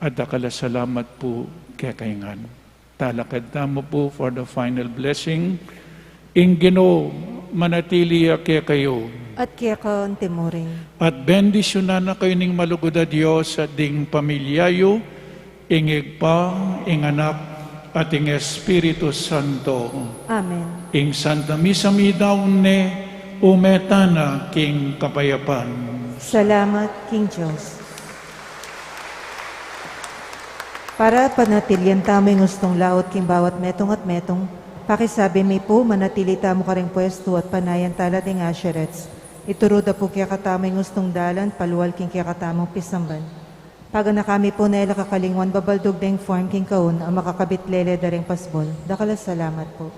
at dakal a salamat pu kekayu ngan. Talakad tamu pu for the final blessing. Ing Ginu manatili ya kekayu. At keka antimurin. At bendisyunan na kayu ning malugud a Dios at ding pamilya yu, ing Ibpa, ing Anak, at ing Espiritu Santo. Amen. Ing Santa Misa midaun ne, ume tana king kapayapan. Salamat king Dios. Para panatilian tamu ing ustung laut king bawat metung at metung, pakisabi mi pu, manatili tamu karing pwestu at panayan tala ding usherettes. Ituru da pu kekatamu ing ustung dalan palual king kekatamung pisamban. Paganaka mi pu ne la kakalingwan babaldug deng form king kaun a makakabit lele da reng pasbul. Dakal a salamat pu.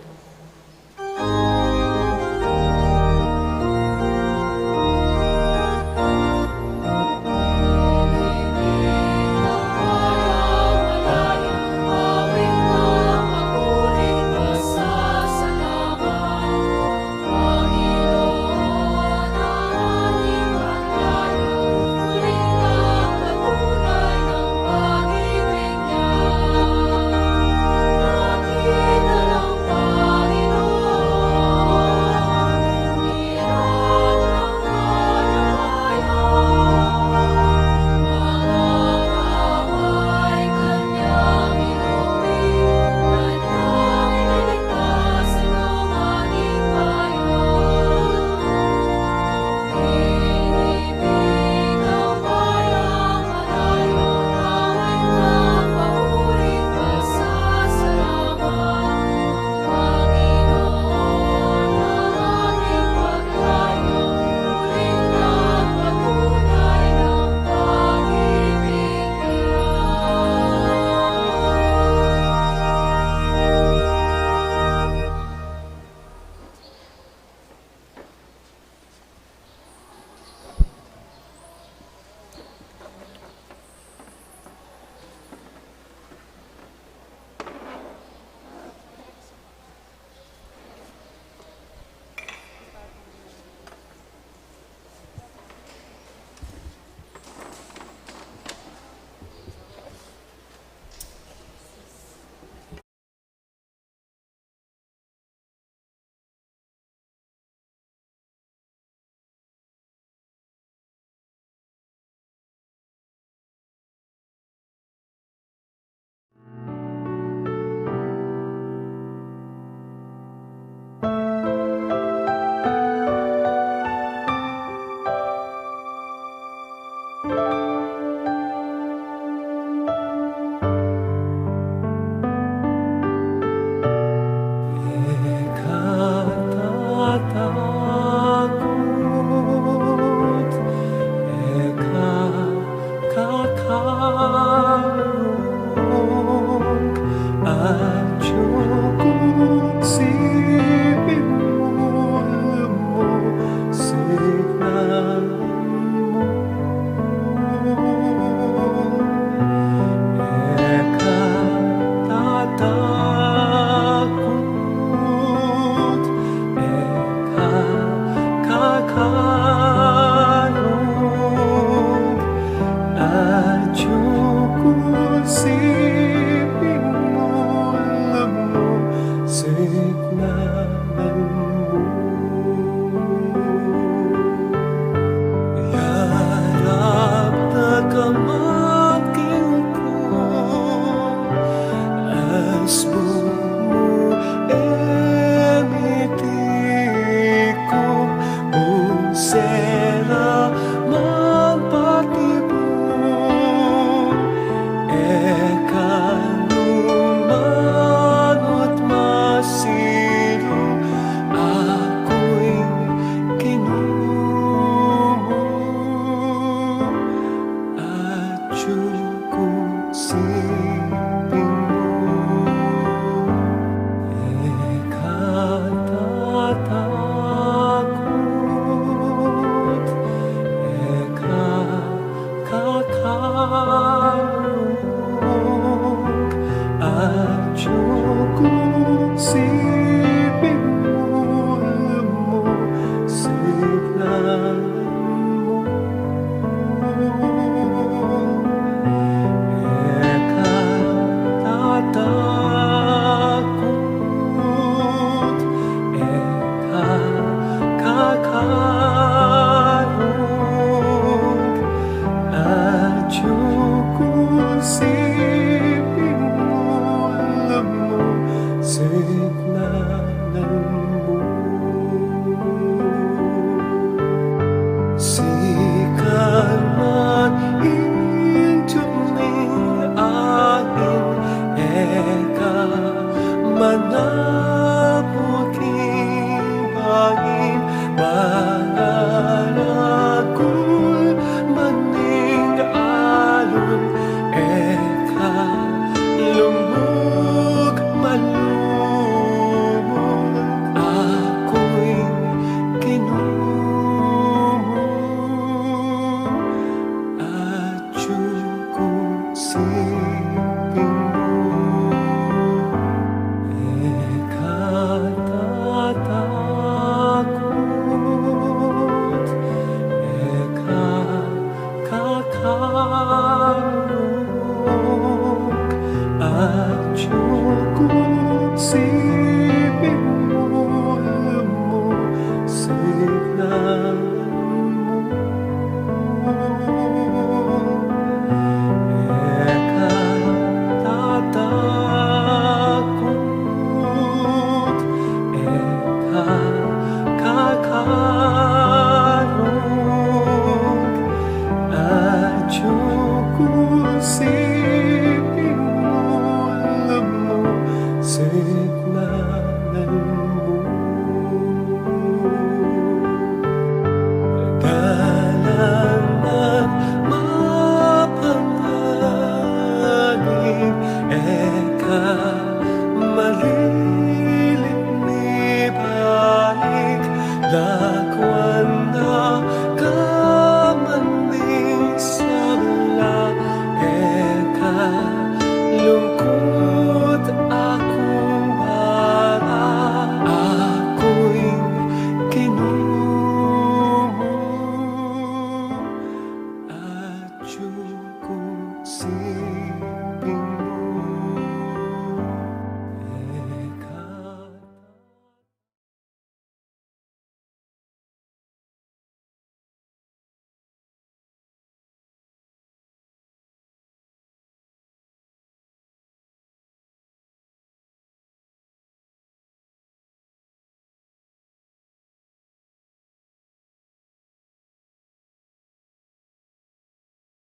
Si